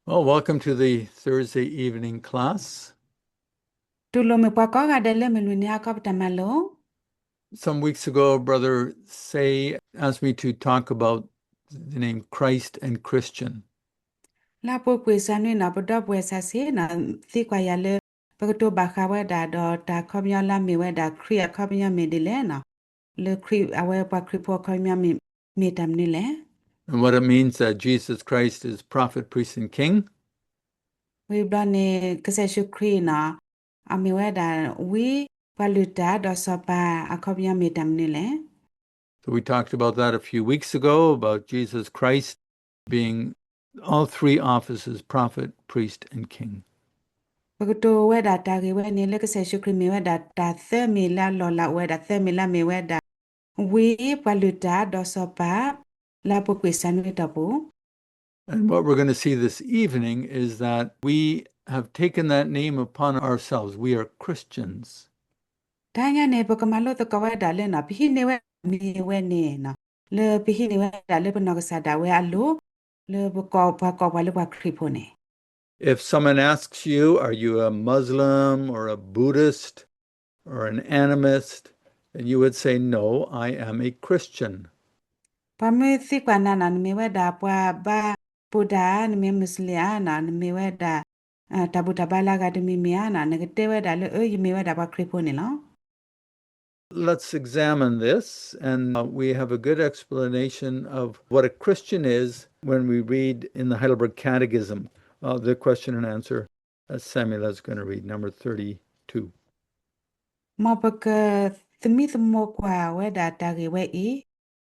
Well, welcome to the Thursday evening class. တူၢ်လိာ်မုာ်ပှၤကိးဂၤဒဲးလၢမုၢ်လွံၢ်နံၤဟါခီပတၢ်မၤလိ. Some weeks ago, Brother Say asked me to talk about the name Christ and Christian. လၢပူၤကွံာ်စၢနွံနီၤ ပဒီပုၢ်ဝဲၢ်ဆံးဆံးနီၤ သံကွၢ်ယၤလၢ ပကတိၤဘၣ်ဃးဝဲဒၣ်ဒီးတၢ်အခီပညီလၢအမ့ၢ်ဝဲဒၣ်ခရံာ်အခီပညီမ့ၢ်ဒ်လဲၣ်နီၤ, လၢခရံာ်အဝဲပှၤခရံာ်ဖိအခီပညီမ့ၢ် မ့ၢ်တၢ်မနုၤလဲၣ်. And what it means that Jesus Christ is prophet, priest, and king. ဝံၤဘျီန့ၣ် ကစၢ်ယ့ၣ်ၡူးခရံာ်နီၤ အမ့ၢ်ဝဲဒၣ်ဝံ ပှၤလုၢ်တၢ် ဒီးစီၤပၤအခီပညီမ့ၢ်တၢ်မနုၤလဲၣ်. So we talked about that a few weeks ago, about Jesus Christ being all three offices, prophet, priest, and king. ပကတိၤဝဲဒၣ်တၢ်ဂ့ၢ်ဝဲန့ၣ် လၢကစၢ်ယ့ၣ်ၡူးခရံာ်မ့ၢ်ဝဲဒၣ်တၢ်သၢမံၤလၢအလီၢ်လၢအအိၣ်ဝဲဒၣ် သၢမံၤလၢအမ့ၢ်ဝဲဒၣ် ဝံ ပှၤလုၢ်တၢ် ဒီးစီၤပၤ လၢအပူၤကွံာ်စၢနွံအတီၢ်ပူၤ. And what we're gonna see this evening is that we have taken that name upon ourselves. We are Christians. တဟါညါန့ၣ် ပကမၤလိသကိးဝဲဒၣ်လၢနီၤ ပဟံးန့ၢ်ဝဲဒၣ်မ့ၢ်ဝဲန့ၣ်နီၤ, လၢပဟံးန့ၢ်ဝဲဒၣ်လၢပနီၢ်ကစၢ်ဒၣ်ဝဲအလိၤ, လၢပကိးပှၤကိးပှၤလၢပှၤခရံာ်ဖိန့ၣ်. If someone asks you, are you a Muslim or a Buddhist or an animist? Then you would say, no, I am a Christian. ပှၤမ့ၢ်သံကွၢ်နၤနီၤ နမ့ၢ်ဝဲဒၣ်ပှၤဘါဘူဒၤဧါ, နမ့ၢ်မူးစလ့ၣ်ဧါနီၤ, နမ့ၢ်ဝဲဒၣ် တၢ်ဘူၣ်တၢ်ဘါလၢအဂၤတမံၤမံၤဧါနီၤ, နကတဲဝဲဒၣ်လၢ အၢ ယမ့ၢ်ဝဲဒၣ်ပှၤခရံာ်ဖိန့ၣ်လီၤ. Let's examine this, and uh, we have a good explanation of what a Christian is when we read in the Heidelberg Catechism, uh, the question and answer, as Samuel is gonna read, number thirty-two. မ်ပကသမံသမိးကွၢ်ဝဲဒၣ်တၢ်ဂ့ၢ်ဝဲအံ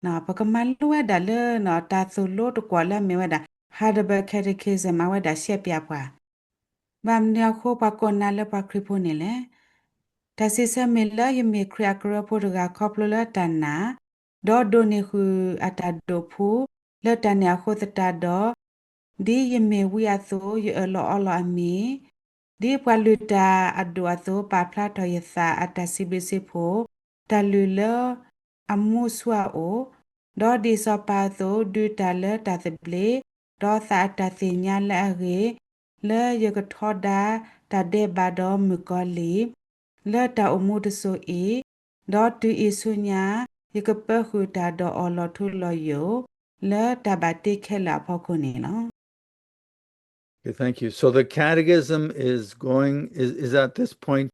ၤ, ပကမၤလိဝဲဒၣ်လၢ တၢ်သိၣ်လိတကွီၢ်လၢအမ့ၢ်ဝဲဒၣ် Heidelberg Catechism အဝဲဒၣ်ရှဲပၠးပှၤ ဘၣ်မနုၤအဃိပှၤကိးနၤလၢပှၤခရံာ်ဖိန့ၣ်လဲၣ်. တၢ်စံးဆၢမ့ၢ်လၢယမ့ၢ်ခရံာ်အကရၢဖိတဂၤခီဖျိလၢတၢ်နာ်, ဒီးဒိးန့ၢ်ဃုာ်အတၢ်ဒိးဖှူ လၢတၢ်န့ၣ်အဃိသတးဒီး, ဒ်ယမ့ၢ်ဝံအသိး ယအၢၣ်လီၤအီလီၤအမံၤ, ဒ်ပှၤလုၢ်တၢ်အဒိၣ်အသိး ပာ်ဖျါထီၣ်ယသးအတၢ်စံးဘျုးစံးဖှိၣ်, တၢ်လုၢ်လၢ အမူဆူအအိၣ်, ဒီးဒ်စီၤပၤအသိး ဒုးတၢ်လၢတၢ်သဘျ့, ဒီးသးအတၢ်သ့ၣ်ညါလၢအဂ့ၤ, လၢယကထီဒါတၢ်ဒဲးဘးဒီးမုၣ်ကီၤလံၢ်, လၢတၢ်အိၣ်မူတစိၤအံၤ, ဒီးတုၤအံၤဆူညါ ယကပၢဃုာ်တၢ်ဒီးအီၤလီၤထူလီၤယိာ် လၢတၢ်ဘၣ်တ့ခဲလၢာ်အဖီခိၣ်န့ၣ်လီၤ. Okay, thank you. So the Catechism is going, is, is at this point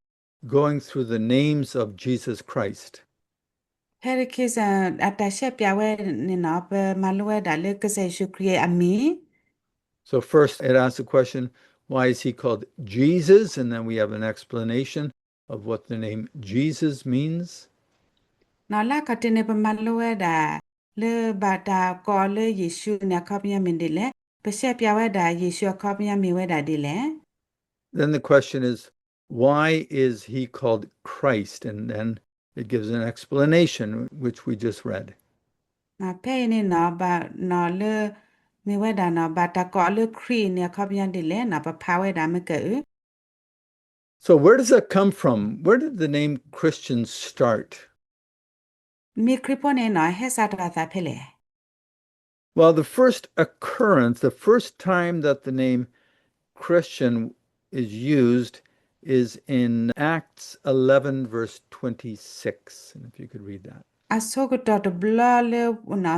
going through the names of Jesus Christ. Catechism အတၢ်ရှဲပၠးဝဲန့ၣ်နီၤ ပမၤလိဝဲဒၣ်လၢကစၢ်ယ့ၣ်ၡူးခရံာ်အမံၤ So first it asks the question, why is he called Jesus? And then we have an explanation of what the name Jesus means. နီၤ လၢအခီၣ်ထံးန့ၣ် ပမၤလိဝဲဒၣ် လၢဘၣ်တၢ်ကိးအီၤလၢယ့ၣ်ၡူးန့ၣ် အခီပညီမ့ၢ်ဒ်လဲၣ်, ပရှဲပၠးဝဲဒၣ် ယ့ၣ်ၡူးအခီပညီမ့ၢ်ဝဲဒၣ်ဒ်လဲၣ်. Then the question is, why is he called Christ? And then it gives an explanation, which we just read. ဖဲအံၤန့ၣ်နီၤ ဘၣ်နီၤလၢ မ့ၢ်ဝဲဒၣ်နီၤ ဘၣ်တၢ်ကိးအီၤလၢခရံာ်န့ၣ် အခီပညီဒ်လဲၣ်နီၤ ပဖးဝဲဒၣ်မ့ၢ်ကဲအု So where does that come from? Where did the name Christian start? မ့ၢ်ခရံာ်ဖိန့ၣ်နီၤ ဟဲစးထီၣ်အသးဖဲလဲၣ်. Well, the first occurrence, the first time that the name Christian is used is in Acts eleven, verse twenty-six. And if you could read that. အဆိကတၢၢ်တဘျီလၢ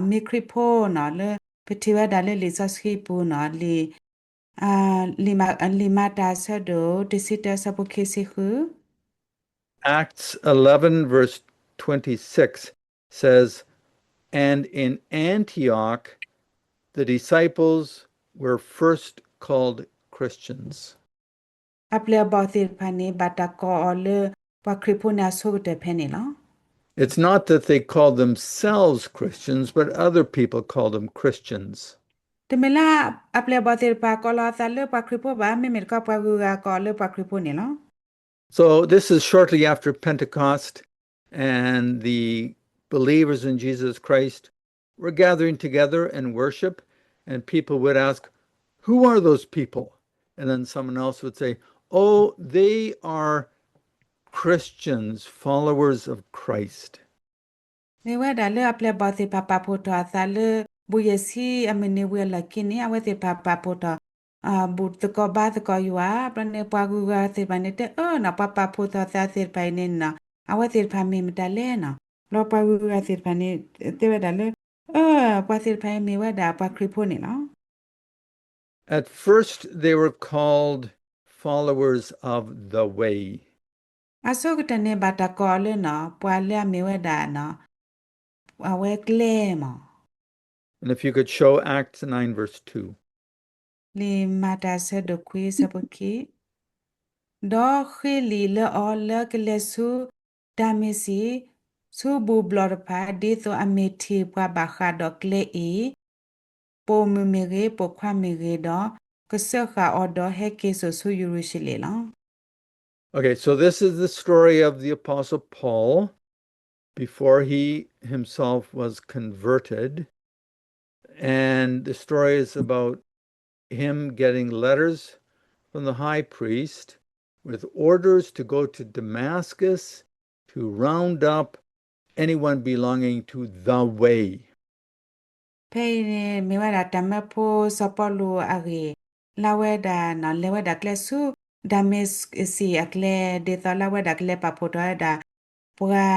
မ့ၢ်ခရံာ်ဖိနီၤ လၢပထံၣ်ဝဲဒၣ်လၢလံာ်စီဆှံပူၤနီၤ လံာ် လံာ်မၤတၢ်အဆၢဒိၣ် တဆံတၢ အဆၢဖိခံဆံဃု Acts eleven, verse twenty-six says, and in Antioch, the disciples were first called Christians. အပျဲၢ်အဘီၣ်သ့ၣ်တဖၣ်န့ၣ် ဘၣ်တၢ်ကိးအီၤလၢ ပှၤခရံာ်ဖိန့ၣ်အဆိကတၢၢ်ဖဲန့ၣ်လီၤ. It's not that they called themselves Christians, but other people called them Christians. တမ့ၢ်လၢ အပျဲၢ်အဘီၣ်သ့ၣ်တဖၣ် ကိးလီၤအသးလၢပှၤခရံာ်ဖိဘၣ်, မ့မ့ၢ်တခီ ပှၤဂုၤဂၤကိးအီၤလၢပှၤခရံာ်ဖိန့ၣ်လီၤ. So this is shortly after Pentecost, and the believers in Jesus Christ were gathering together in worship, and people would ask, who are those people? And then someone else would say, oh, they are Christians, followers of Christ. မ့ၢ်ဝဲဒၣ်လၢအပျဲၢ်အဘီၣ်သ့ၣ်တဖၣ်ပာ်ဖှိၣ်ထီၣ်အသးလၢ ဘူးယဲၢ်ဆံအမုၢ်နံၤဝံၤအလီၢ်ခံန့ၣ် အဝဲသ့ၣ်တဖၣ်ပာ်ဖှိၣ်ထီၣ် ဘူၣ်သကိးဘါသကိးယွၤ, ဘျီန့ၣ်ပှၤဂုၤဂၤသ့ၣ်တဖၣ်န့ၣ်တဲအၢနီၤ, ပှၤပာ်ဖှိၣ်ထီၣ်သးသ့ၣ်တဖၣ်အံၤန့ၣ်နီၤ, အဝဲသ့ၣ်တဖၣ်မ့ၢ်မတၤလဲၣ်နီၤ. ဘျီပှၤဂုၤဂၤသ့ၣ်တဖၣ်န့ၣ် တဲဝဲဒၣ်လၢ အၢ ပှၤသ့ၣ်တဖၣ်အံၤမ့ၢ်ဝဲဒၣ်ပှၤခရံာ်ဖိန့ၣ်လီၤ. At first, they were called followers of the way. အဆိကတၢၢ်န့ၣ်ဘၣ်တၢ်ကိးအီၤလၢနီၤ, ပှၤလၢအမ့ၢ်ဝဲဒၣ်နီၤ, အဝဲကျဲမး. And if you could show Acts nine, verse two. လံာ်မၤတၢ်အဆၢဒိၣ်ခွံအဆၢဖိခံ, ဒီးဃ့လံာ်လၢအီၤလၢကလဲၤဆူဒၤမ့းစံး, ဆူဘူၣ်ဘျီၣ်တဖၣ်, ဒ်သိးအမ့ၢ်ထံၣ်ပှၤဘၣ်ဃးဒီးကျဲအံၤ, ပိာ်မုၣ်မ့ၢ်ဂ့ၤ, ပိာ်ခွါမ့ၢ်ဂ့ၤ, ဒီးကစၢဃာ်အီၤဒီးဟဲက့ၤစိာ်ဆူယရူၤၡလ့ၣ်လီၤ. Okay, so this is the story of the Apostle Paul before he himself was converted. And the story is about him getting letters from the high priest with orders to go to Damascus to round up anyone belonging to the way. ဖဲအံၤန့ၣ် မ့ၢ်ဝဲဒၣ်တၢ်မၢဖိစီၤပီလူးအဂ့ၢ်, လၢအဝဲဒၣ်နီၤ လဲၤဝဲဒၣ်ကျဲဆူ ဒၤမ့းစံးအကျဲ, ဒ်သိးလၢအဝဲဒၣ်ကလဲၤပာ်ဖှိၣ်ထီၣ်ဝဲဒၣ် ပှၤ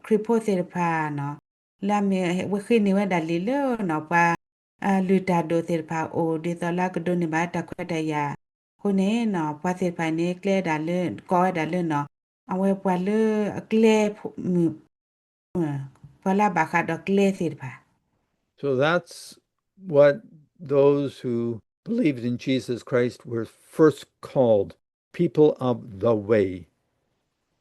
ခရံာ်ဖိသ့ၣ်တဖၣ်နီၤ, လၢအမ့ၢ်ဝဲဃ့န့ၢ်ဝဲဒၣ်လံာ်လၢနီၤ ပှၤလုၢ်တၢ်ဒိၣ်သ့ၣ်တဖၣ်အအိၣ်, ဒ်သိးလၢအကဒိးန့ၢ်ဘၣ်တၢ်ခွဲးတၢ်ယာ်အဃိန့ၣ်နီၤ, ပှၤသ့ၣ်တဖၣ်န့ၣ် ကျဲဒၣ်လၢ ကိးဝဲဒၣ်လၢနီၤ, အဝဲပှၤလၢအကျဲမုၣ် ပှၤလၢအဘၣ်ဃးဒီးကျဲသ့ၣ်တဖၣ်. So that's what those who believed in Jesus Christ were first called, people of the way.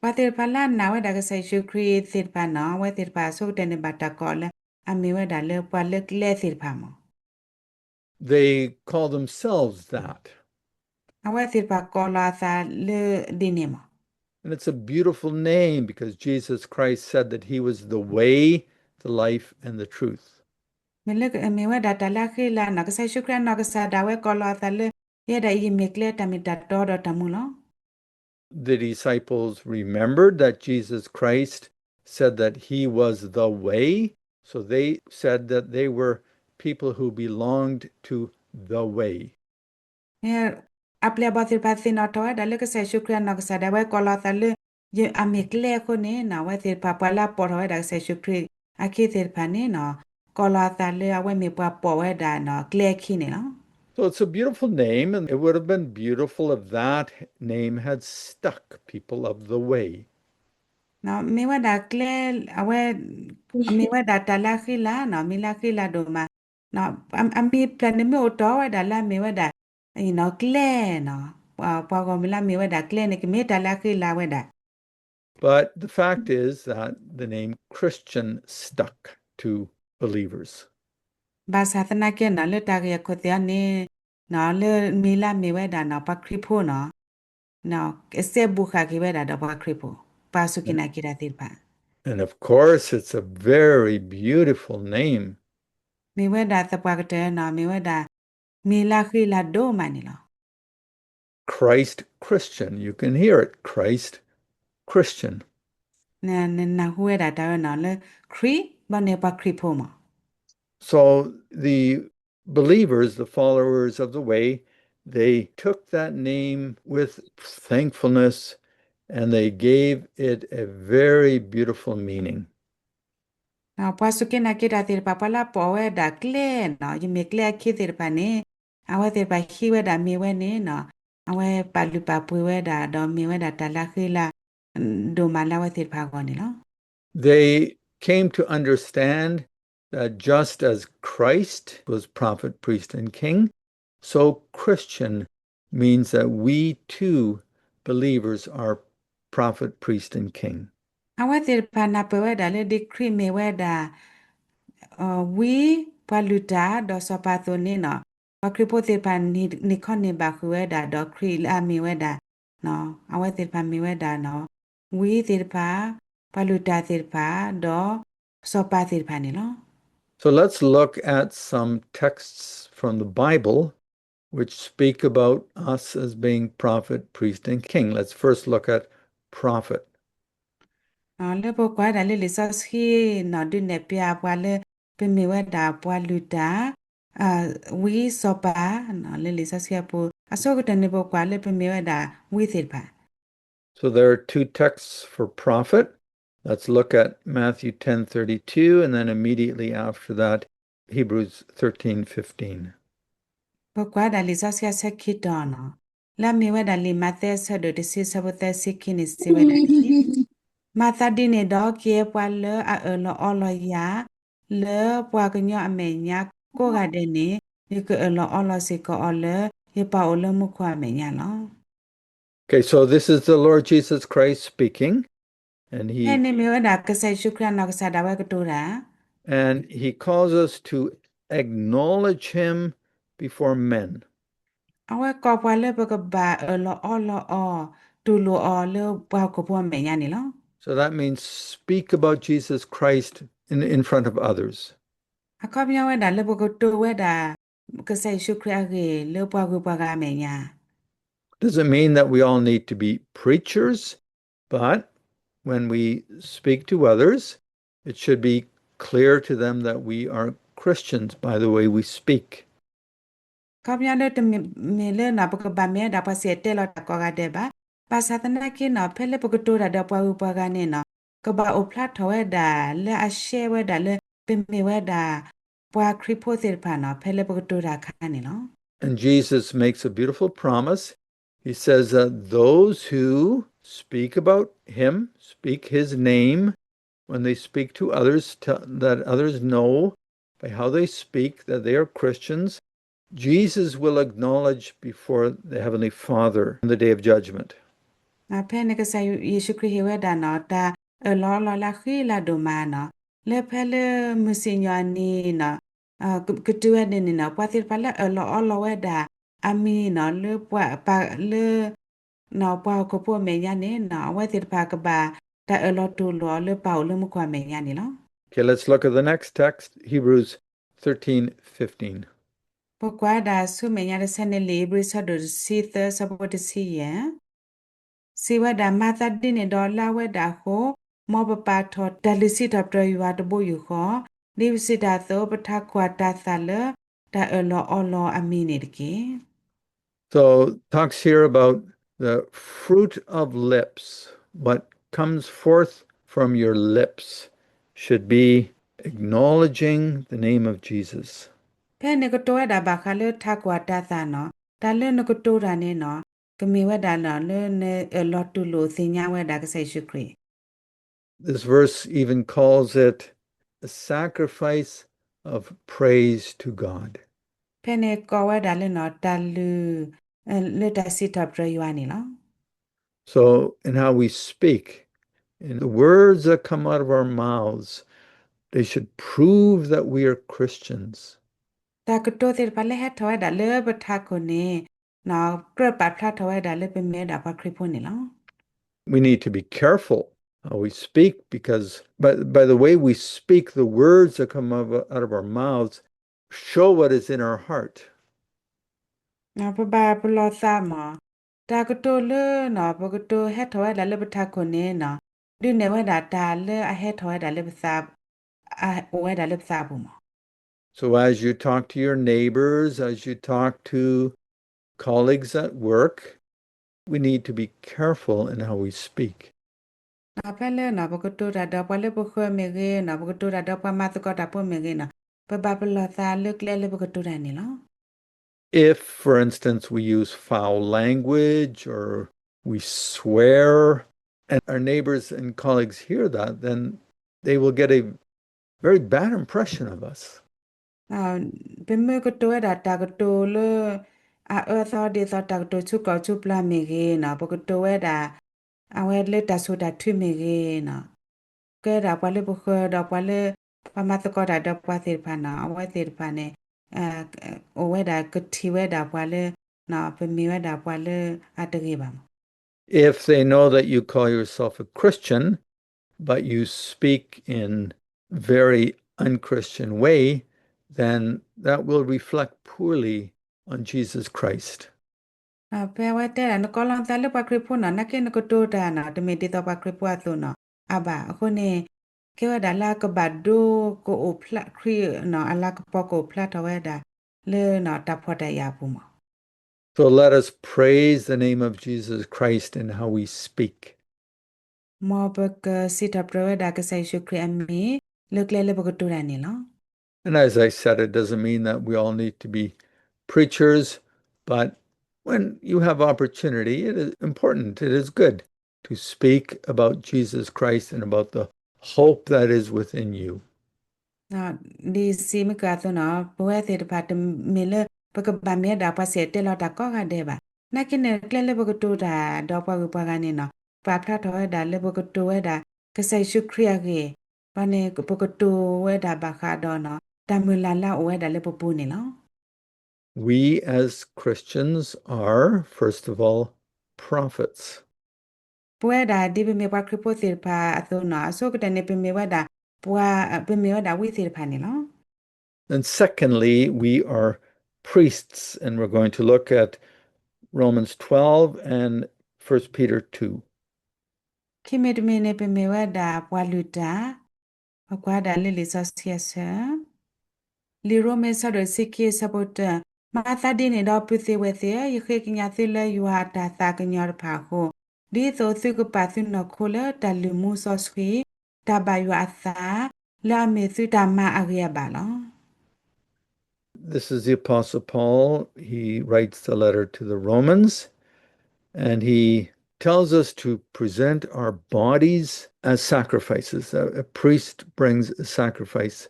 ပှၤသ့ၣ်တဖၣ်လၢအနာ်ဝဲဒၣ်ကစၢ်ယ့ၣ်ၡူးခရံာ်သ့ၣ်တဖၣ်နီၤ, အဝဲသ့ၣ်တဖၣ်အဆိကတᢢၢ်န့ၣ် ဘၣ်တၢ်ကိးလၢ အမ့ၢ်ဝဲဒၣ်လၢပှၤလၢကျဲသ့ၣ်တဖၣ်မး. They call themselves that. အဝဲသ့ၣ်တဖၣ်ကိးလီၤအသးလၢဒ်န့ၣ်မး. And it's a beautiful name because Jesus Christ said that he was the way, the life, and the truth. မ့ၢ်လၢ မ့ၢ်ဝဲဒၣ်တၢ်လၢအဃံလၤနီၤ, ကစၢ်ယ့ၣ်ၡူးခရံာ်အနီၢ်ကစၢ်ဒၣ်ဝဲကိးလီၤအသးလၢ ယဲဒၣ်အံၤယမ့ၢ်ကျဲ တၢ်မ့ၢ်တၢ်တီဒီးတၢ်မူလီၤ. The disciples remembered that Jesus Christ said that he was the way, so they said that they were people who belonged to the way. အပျဲၢ်အဘီၣ်သ့ၣ်တဖၣ်သ့ၣ်နီၣ်ထီၣ်ဝဲဒၣ်လၢကစၢ်ယ့ၣ်ၡူးခရံာ်အနီၢ်ကစၢ်ဒၣ်ဝဲကိးလီၤအသးလၢ ယအမ့ၢ်ကျဲအဃိန့ၣ်နီၤ, အဝဲသ့ၣ်တဖၣ် ပှၤလၢအပိာ်ထီၣ်ဝဲဒၣ်ကစၢ်ယ့ၣ်ၡူးခရံာ်အခံသ့ၣ်တဖၣ်န့ၣ်နီၤ, ကိးလီၤအသးလၢအဝဲမ့ၢ်ပှၤပိာ်ဝဲဒၣ်နီၤ ကျဲအခံန့ၣ်လီၤ. So it's a beautiful name, and it would have been beautiful if that name had stuck, people of the way. မ့ၢ်ဝဲဒၣ်ကျဲ အဝဲ မ့ၢ်ဝဲဒၣ်တၢ်လၢအဃံလၤနီၤ, မ့ၢ်လၢအဃံလၤဒိၣ်မး, အမံၤဖျၢၣ်န့ၣ် မ့ၢ်အိၣ်တီၢ်ဝဲဒၣ်လၢအမ့ၢ်ဝဲဒၣ် ကျဲနီၤ, ပှၤဂီၢ်မုၢ်လၢအမ့ၢ်ဝဲဒၣ်ကျဲန့ၣ် ကမ့ၢ်တၢ်လၢအဃံလၤဝဲဒၣ်. But the fact is that the name Christian stuck to believers. ဘၣ်ဆၣ်သနာ်က့နီၤ လၢတၢ်ဂ့ၢ်အခိၣ်သ့ၣ်အံၤန့ၣ် လၢမ့ၢ်လၢအမ့ၢ်ဝဲဒၣ်နီၤ ပှၤခရံာ်ဖိနီၤ, ကစဲဘူးဃာ်က့ၤဝဲဒၣ်ဒီးပှၤခရံာ်ဖိ, ပှၤစူၢ်က့ၤနာ်က့ၤတၢ်သ့ၣ်တဖၣ်. And of course, it's a very beautiful name. မ့ၢ်ဝဲဒၣ်သပှၢ်ကတၢၢ်နီၤ, မ့ၢ်ဝဲဒၣ် မ့ၢ်လၢအဃံလၤဒိၣ်မးန့ၣ်လီၤ. Christ Christian, you can hear it, Christ Christian. နနၢ်ဟူဝဲဒၣ်တၢ်ဝဲနီၤ လၢခရံာ် ဘျီန့ၣ်ပှၤခရံာ်ဖိမး. So the believers, the followers of the way, they took that name with thankfulness and they gave it a very beautiful meaning. ပှၤစူၢ်က့ၤနာ်က့ၤတၢ်သ့ၣ်တဖၣ် ပှၤလၢအပိာ်ဝဲဒၣ်ကျဲနီၤ, ယမ့ၢ်ကျဲအခံသ့ၣ်တဖၣ်န့ၣ် အဝဲသ့ၣ်တဖၣ်ဟံးဝဲဒၣ်မ့ၢ်ဝဲန့ၣ်နီၤ, အဝဲပာ်လုၢ်ပာ်ပှ့ၤဝဲဒၣ် ဒီးမ့ၢ်ဝဲဒၣ်တၢ်လၢအဃံလၤဒိၣ်မးလၢအဝဲသ့ၣ်တဖၣ်အဂီၢ်န့ၣ်လီၤ. They came to understand that just as Christ was prophet, priest, and king, so Christian means that we too, believers, are prophet, priest, and king. အဝဲသ့ၣ်တဖၣ်နၢ်ပၢၢ်ဝဲဒၣ်လၢဒ်ခရံာ်မ့ၢ်ဝဲဒၣ် ဝံပှၤလုၢ်တၢ်ဒီးစီၤပၤအသိးန့ၣ်နီၤ, ပှၤခရံာ်ဖိသ့ၣ်တဖၣ်န့ၣ်ခီန့ၣ်ဘၣ်ဃုာ်ဝဲဒၣ်ဒီးခရံာ်လၢအမ့ၢ်ဝဲဒၣ် အဝဲသ့ၣ်တဖၣ်မ့ၢ်ဝဲဒၣ်နီၤ ဝံသ့ၣ်တဖၣ်, ပှၤလုၢ်တၢ်သ့ၣ်တဖၣ်, ဒီးစီၤပၤသ့ၣ်တဖၣ်န့ၣ်လီၤ. So let's look at some texts from the Bible which speak about us as being prophet, priest, and king. Let's first look at prophet. လၢပကွၢ်ဝဲဒၣ်လၢလံာ်စီဆှံနီၤ ဒုးနဲၣ်ဖျါပှၤလၢ ပမ့ၢ်ဝဲဒၣ်ပှၤလုၢ်တၢ်, ဝံစီၤပၤ လၢလံာ်စီဆှံအပူၤ အဆိကတၢၢ်န့ၣ် ပကွၢ်လၢပမ့ၢ်ဝဲဒၣ်ဝံသ့ၣ်တဖၣ်. So there are two texts for prophet. Let's look at Matthew ten thirty-two, and then immediately after that, Hebrews thirteen fifteen. ပကွၢ်ဒၣ်လံာ်စီဆှံအဆၢခံတီၤနီၤ, လၢအမ့ၢ်ဝဲဒၣ်လံာ်မးသဲအဆၢဒိၣ်တဆံ အဆၢဖိသၢဆံခံန့ၣ် စံးဝဲဒၣ်ဒ်အံၤ, မၤသးဒ်န့ၣ်ဒီး ကယဲၢ်ပှၤလၢအအၢၣ်လီၤအီလီၤယၤ လၢပှၤကညီအမဲာ်ညါကိးဂၤဒဲးန့ၣ်, ယကအၢၣ်လီၤအီလီၤစ့ၢ်ကီးအီၤလၢ ယပၢ်အိၣ်လၢမူခိၣ်အမဲာ်ညါလီၤ. Okay, so this is the Lord Jesus Christ speaking, and he ဖဲန့ၣ်မ့ၢ်ဝဲဒၣ်ကစၢ်ယ့ၣ်ၡူးခရံာ်အနီၢ်ကစၢ်ဒၣ်ဝဲကတိၤတၢ် and he calls us to acknowledge him before men. အဝဲကိးပှၤလၢပကဘၣ်အၢၣ်လီၤအီလီၤအီၤ တူၢ်လိာ်အီၤလၢပှၤဟီၣ်ခိၣ်ဖိအမဲာ်ညါန့ၣ်လီၤ. So that means speak about Jesus Christ in, in front of others. အခီပညီဝဲဒၣ်လၢပကတိၤဝဲဒၣ် ကစၢ်ယ့ၣ်ၡူးခရံာ်အဂ့ၢ်လၢပှၤဂုၤပှၤဂၤအမဲာ်ညါ Doesn't mean that we all need to be preachers, but when we speak to others, it should be clear to them that we are Christians by the way we speak. အခီပညီလၢတမ့ၢ်လၢနီၤ ပကဘၣ်မ့ၢ်ဝဲဒၣ်ပှၤစံၣ်တဲၤတဲလီၤတၢ်ကိးဂၤဒဲးဘၣ်. ဘၣ်ဆၣ်သနာ်က့နီၤ ဖဲလၢပကတိၤတၢ်ဒီးပှၤဂုၤပှၤဂၤန့ၣ်နီၤ ကဘၣ်အိၣ်ဖျါထီၣ်ဝဲဒၣ်လၢအရှဲဝဲဒၣ်လၢ ပမ့ၢ်ဝဲဒၣ်ပှၤခရံာ်ဖိသ့ၣ်တဖၣ်နီၤ ဖဲလၢပကတိၤတၢ်အခါန့ၣ်လီၤ. And Jesus makes a beautiful promise. He says that those who speak about him, speak his name, when they speak to others, to, that others know by how they speak that they are Christians, Jesus will acknowledge before the Heavenly Father on the day of judgment. ဖဲန့ၣ်ကစၢ်ယ့ၣ်ၡူးခရံာ်ဟ့ၣ်ဝဲဒၣ်နီၤ တၢ်အၢၣ်လီၤအီလီၤလၢအဃံလၤဒိၣ်မးနီၤ လၢဖဲလၢမုၢ်စံၣ်ညီၣ်အနံၤနီၤ ကတုၤဝဲဒၣ်န့ၣ်နီၤ ပှၤသ့ၣ်တဖၣ်လၢအၢၣ်လီၤအီလီၤဝဲဒၣ်အမံၤနီၤ လၢပှၤ လၢ နီၤ ပှၤဟီၣ်ခိၣ်ဖိအမဲာ်ညါန့ၣ်နီၤ အဝဲသ့ၣ်တဖၣ်ကဘၣ်တၢ်အၢၣ်လီၤတူၢ်လိာ်အီၤလၢပၢ်အိၣ်လၢမူခိၣ်အမဲာ်ညါန့ၣ်လီၤ. Okay, let's look at the next text, Hebrews thirteen fifteen. ပကွၢ်ဒၣ်ဆူမဲာ်ညါတဆၢန့ၣ် လံာ်ဧ့ၤဘြံၤဆၢဒိၣ်တဆံသၢ ဆၢဖိတဆံယဲၢ် စံးဝဲဒၣ် မၤသးဒ်န့ၣ်ဒီးလၢအဝဲဒၣ်အဃိ, မ်ပပာ်ထီၣ်တၢ်လုၢ်စံးထီၣ်ပတြၢၤယွၤတဘိယူၢ်ဃီ, ဒ်ပစံးတၢ်အသိး ပထးခိၣ်အတၤသၣ်လၢတၢ်အၢၣ်လီၤအီလီၤအမံၤန့ၣ်တက့ၢ်. So talks here about the fruit of lips, what comes forth from your lips should be acknowledging the name of Jesus. ဖဲန့ၣ်ကတိၤဝဲဒၣ်ဘၣ်ဃးလၢထးခိၣ်အတၤသၣ်နီၤ, တၢ်လၢနကတိၤတၢ်န့ၣ်နီၤ, ကမ့ၢ်ဝဲဒၣ်နီၤ လၢနအၢၣ်လီၤတူၢ်လိာ်သ့ၣ်ညါဝဲဒၣ်ကစၢ်ယ့ၣ်ၡူးခရံာ် This verse even calls it a sacrifice of praise to God. ဖဲန့ၣ်ကိးဝဲဒၣ်လၢနီၤ တၢ်လုၢ် လၢတၢ်စံးထီၣ်ပတြၢၤယွၤန့ၣ်လီၤ. So, in how we speak, in the words that come out of our mouths, they should prove that we are Christians. တၢ်ကတိၤသ့ၣ်တဖၣ်လၢဟဲထီၣ်ဝဲဒၣ်လၢပထးခိၣ်န့ၣ် ကြၢးပာ်ဖျါထီၣ်ဝဲဒၣ်လၢပမ့ၢ်ဝဲဒၣ်ပှၤခရံာ်ဖိန့ၣ်လီၤ. We need to be careful how we speak because by, by the way we speak, the words that come out of, out of our mouths show what is in our heart. ပဘၣ်ပလီၢ်သးမး, တၢ်ကတိၤလၢနီၤ ပကတိၤဟဲထီၣ်ဝဲဒၣ်လၢပထးခိၣ်န့ၣ်နီၤ, ဒုးနဲၣ်ဝဲဒၣ်တၢ်လၢအဟဲထီၣ်ဝဲဒၣ်လၢပသး အအိၣ်ဝဲဒၣ်လၢပသးအပူၤမး. So as you talk to your neighbors, as you talk to colleagues at work, we need to be careful in how we speak. ဖဲလၢနီၤ ပကတိၤတၢ်ဒီးပှၤလၢပဃၢၤမ့ၢ်ဂ့ၤနီၤ, ပကတိၤတၢ်ဒီးပှၤမၤသကိးတၢ်ဖိမ့ၢ်ဂ့ၤနီၤ, ပဘၣ်ပလီၢ်သးလၢကျဲလၢပကတိၤတၢ်န့ၣ်လီၤ. If, for instance, we use foul language or we swear, and our neighbors and colleagues hear that, then they will get a very bad impression of us. ပမ့ၢ်ကတိၤဝဲဒၣ်တၢ်ကတိၤလၢ အအၢအသီဒ်သိးတၢ်ကတိၤဆူကီၢ်ဆူပျၢၤမ့ၢ်ဂ့ၤနီၤ, ပကတိၤဝဲဒၣ် အဝဲလၢတၢ်ဆိၣ်တၢ်ထုးမ့ၢ်ဂ့ၤနီၤ, ကဲဒၣ်ပှၤလၢပဃၢၤဒီးပှၤလၢ ပှၤမၤသကိးတၢ်ဒီးပှၤသ့ၣ်တဖၣ်နီၤ, အဝဲသ့ၣ်တဖၣ်န့ၣ် အိၣ်ဝဲဒၣ်ကထံၣ်ဝဲဒၣ်ပှၤလၢ ပမ့ၢ်ဝဲဒၣ်ပှၤလၢအတဂ့ၤဘၣ်မး. If they know that you call yourself a Christian, but you speak in very unchristian way, then that will reflect poorly on Jesus Christ. ဖဲအဝဲတဲဒၣ် နကိးလီၤသးလၢပှၤခရံာ်ဖိနီၤ, နာ်က့နကတိၤတၢ်နီၤ တမ့ၢ်ဒ်သိးပှၤခရံာ်ဖိအသိးနီၤ, အဘၣ်. အဃိန့ၣ် ကဲဝဲဒၣ်လၢအကဘၣ်ဒိကအိၣ်ဖျါ ခရံာ်နီၤ အလၤကပီၤကအိၣ်ဖျါထီၣ်ဝဲဒၣ် လၢတၢ်ဖှီၣ်တၢ်ယာ်အပူၤမး. So let us praise the name of Jesus Christ in how we speak. မ်ပကစံးထီၣ်ပတြၢၤဝဲဒၣ်ကစၢ်ယ့ၣ်ၡူးခရံာ်အမံၤ လၢကျဲလၢပကတိၤတၢ်န့ၣ်လီၤ. And as I said, it doesn't mean that we all need to be preachers, but when you have opportunity, it is important, it is good to speak about Jesus Christ and about the hope that is within you. ဒ်စံးမုၢ်ကၢ်အသိးနီၤ, ပဝဲသ့ၣ်တဖၣ်တမ့ၢ်လၢ ပကဘၣ်မ့ၢ်ဝဲဒၣ်ပှၤစံၣ်တဲၤတဲလီၤတၢ်ကိးဂၤဒဲးဘၣ်. နာ်က့န့ၣ် ကျဲလၢပကတိၤတၢ်ဒီးပှၤဂုၤပှၤဂၤန့ၣ်နီၤ, ပာ်ဖျါထီၣ်ဝဲဒၣ်လၢပကတိၤဝဲဒၣ် ကစၢ်ယ့ၣ်ၡူးခရံာ်အဂ့ၢ်, ဘၣ်န့ၣ် ပကတိၤဝဲဒၣ်ဘၣ်ဃးဒီးနီၤ, တၢ်မုၢ်လၢ်လၢအအိၣ်ဝဲဒၣ်လၢပပူၤန့ၣ်လီၤ. We as Christians are, first of all, prophets. ပဝဲဒၣ်ဒ်ပမ့ၢ်ပှၤခရံာ်ဖိသ့ၣ်တဖၣ်အသိးနီၤ, အဆိကတၢၢ်န့ၣ် ပမ့ၢ်ဝဲဒၣ်ပှၤ, ပမ့ၢ်ဝဲဒၣ်ဝံသ့ၣ်တဖၣ်န့ၣ်လီၤ. And secondly, we are priests, and we're going to look at Romans twelve and First Peter two. ခံမံၤတမံၤန့ၣ် ပမ့ၢ်ဝဲဒၣ်ပှၤလုၢ်တၢ်, ပကွၢ်ဒၣ်လၢလံာ်စီဆှံအဆၢ လံာ်ရိမ့ၤ အဆၢဒိၣ်တဆံခံ အဆၢဖိတၢ, မၤသးဒ်န့ၣ်ဒီး ပုၢ်သ့ၣ်ဝဲၢ်သ့ၣ်ဧၢ, ယဃ့ကညးသုလၢယွၤအတၢ်သးကညီၤတဖၣ်အဃိ, ဒ်သိးသုကပာ်သုနီၢ်ခိလၢတၢ်လုၢ်မူစီဆှံ, တၢ်ဘၣ်ယွၤအသး, လၢအမ့ၢ်သုတၢ်မၤအဂ့ၤအဘၣ်လီၤ. This is the Apostle Paul. He writes the letter to the Romans, and he tells us to present our bodies as sacrifices. A, a priest brings a sacrifice.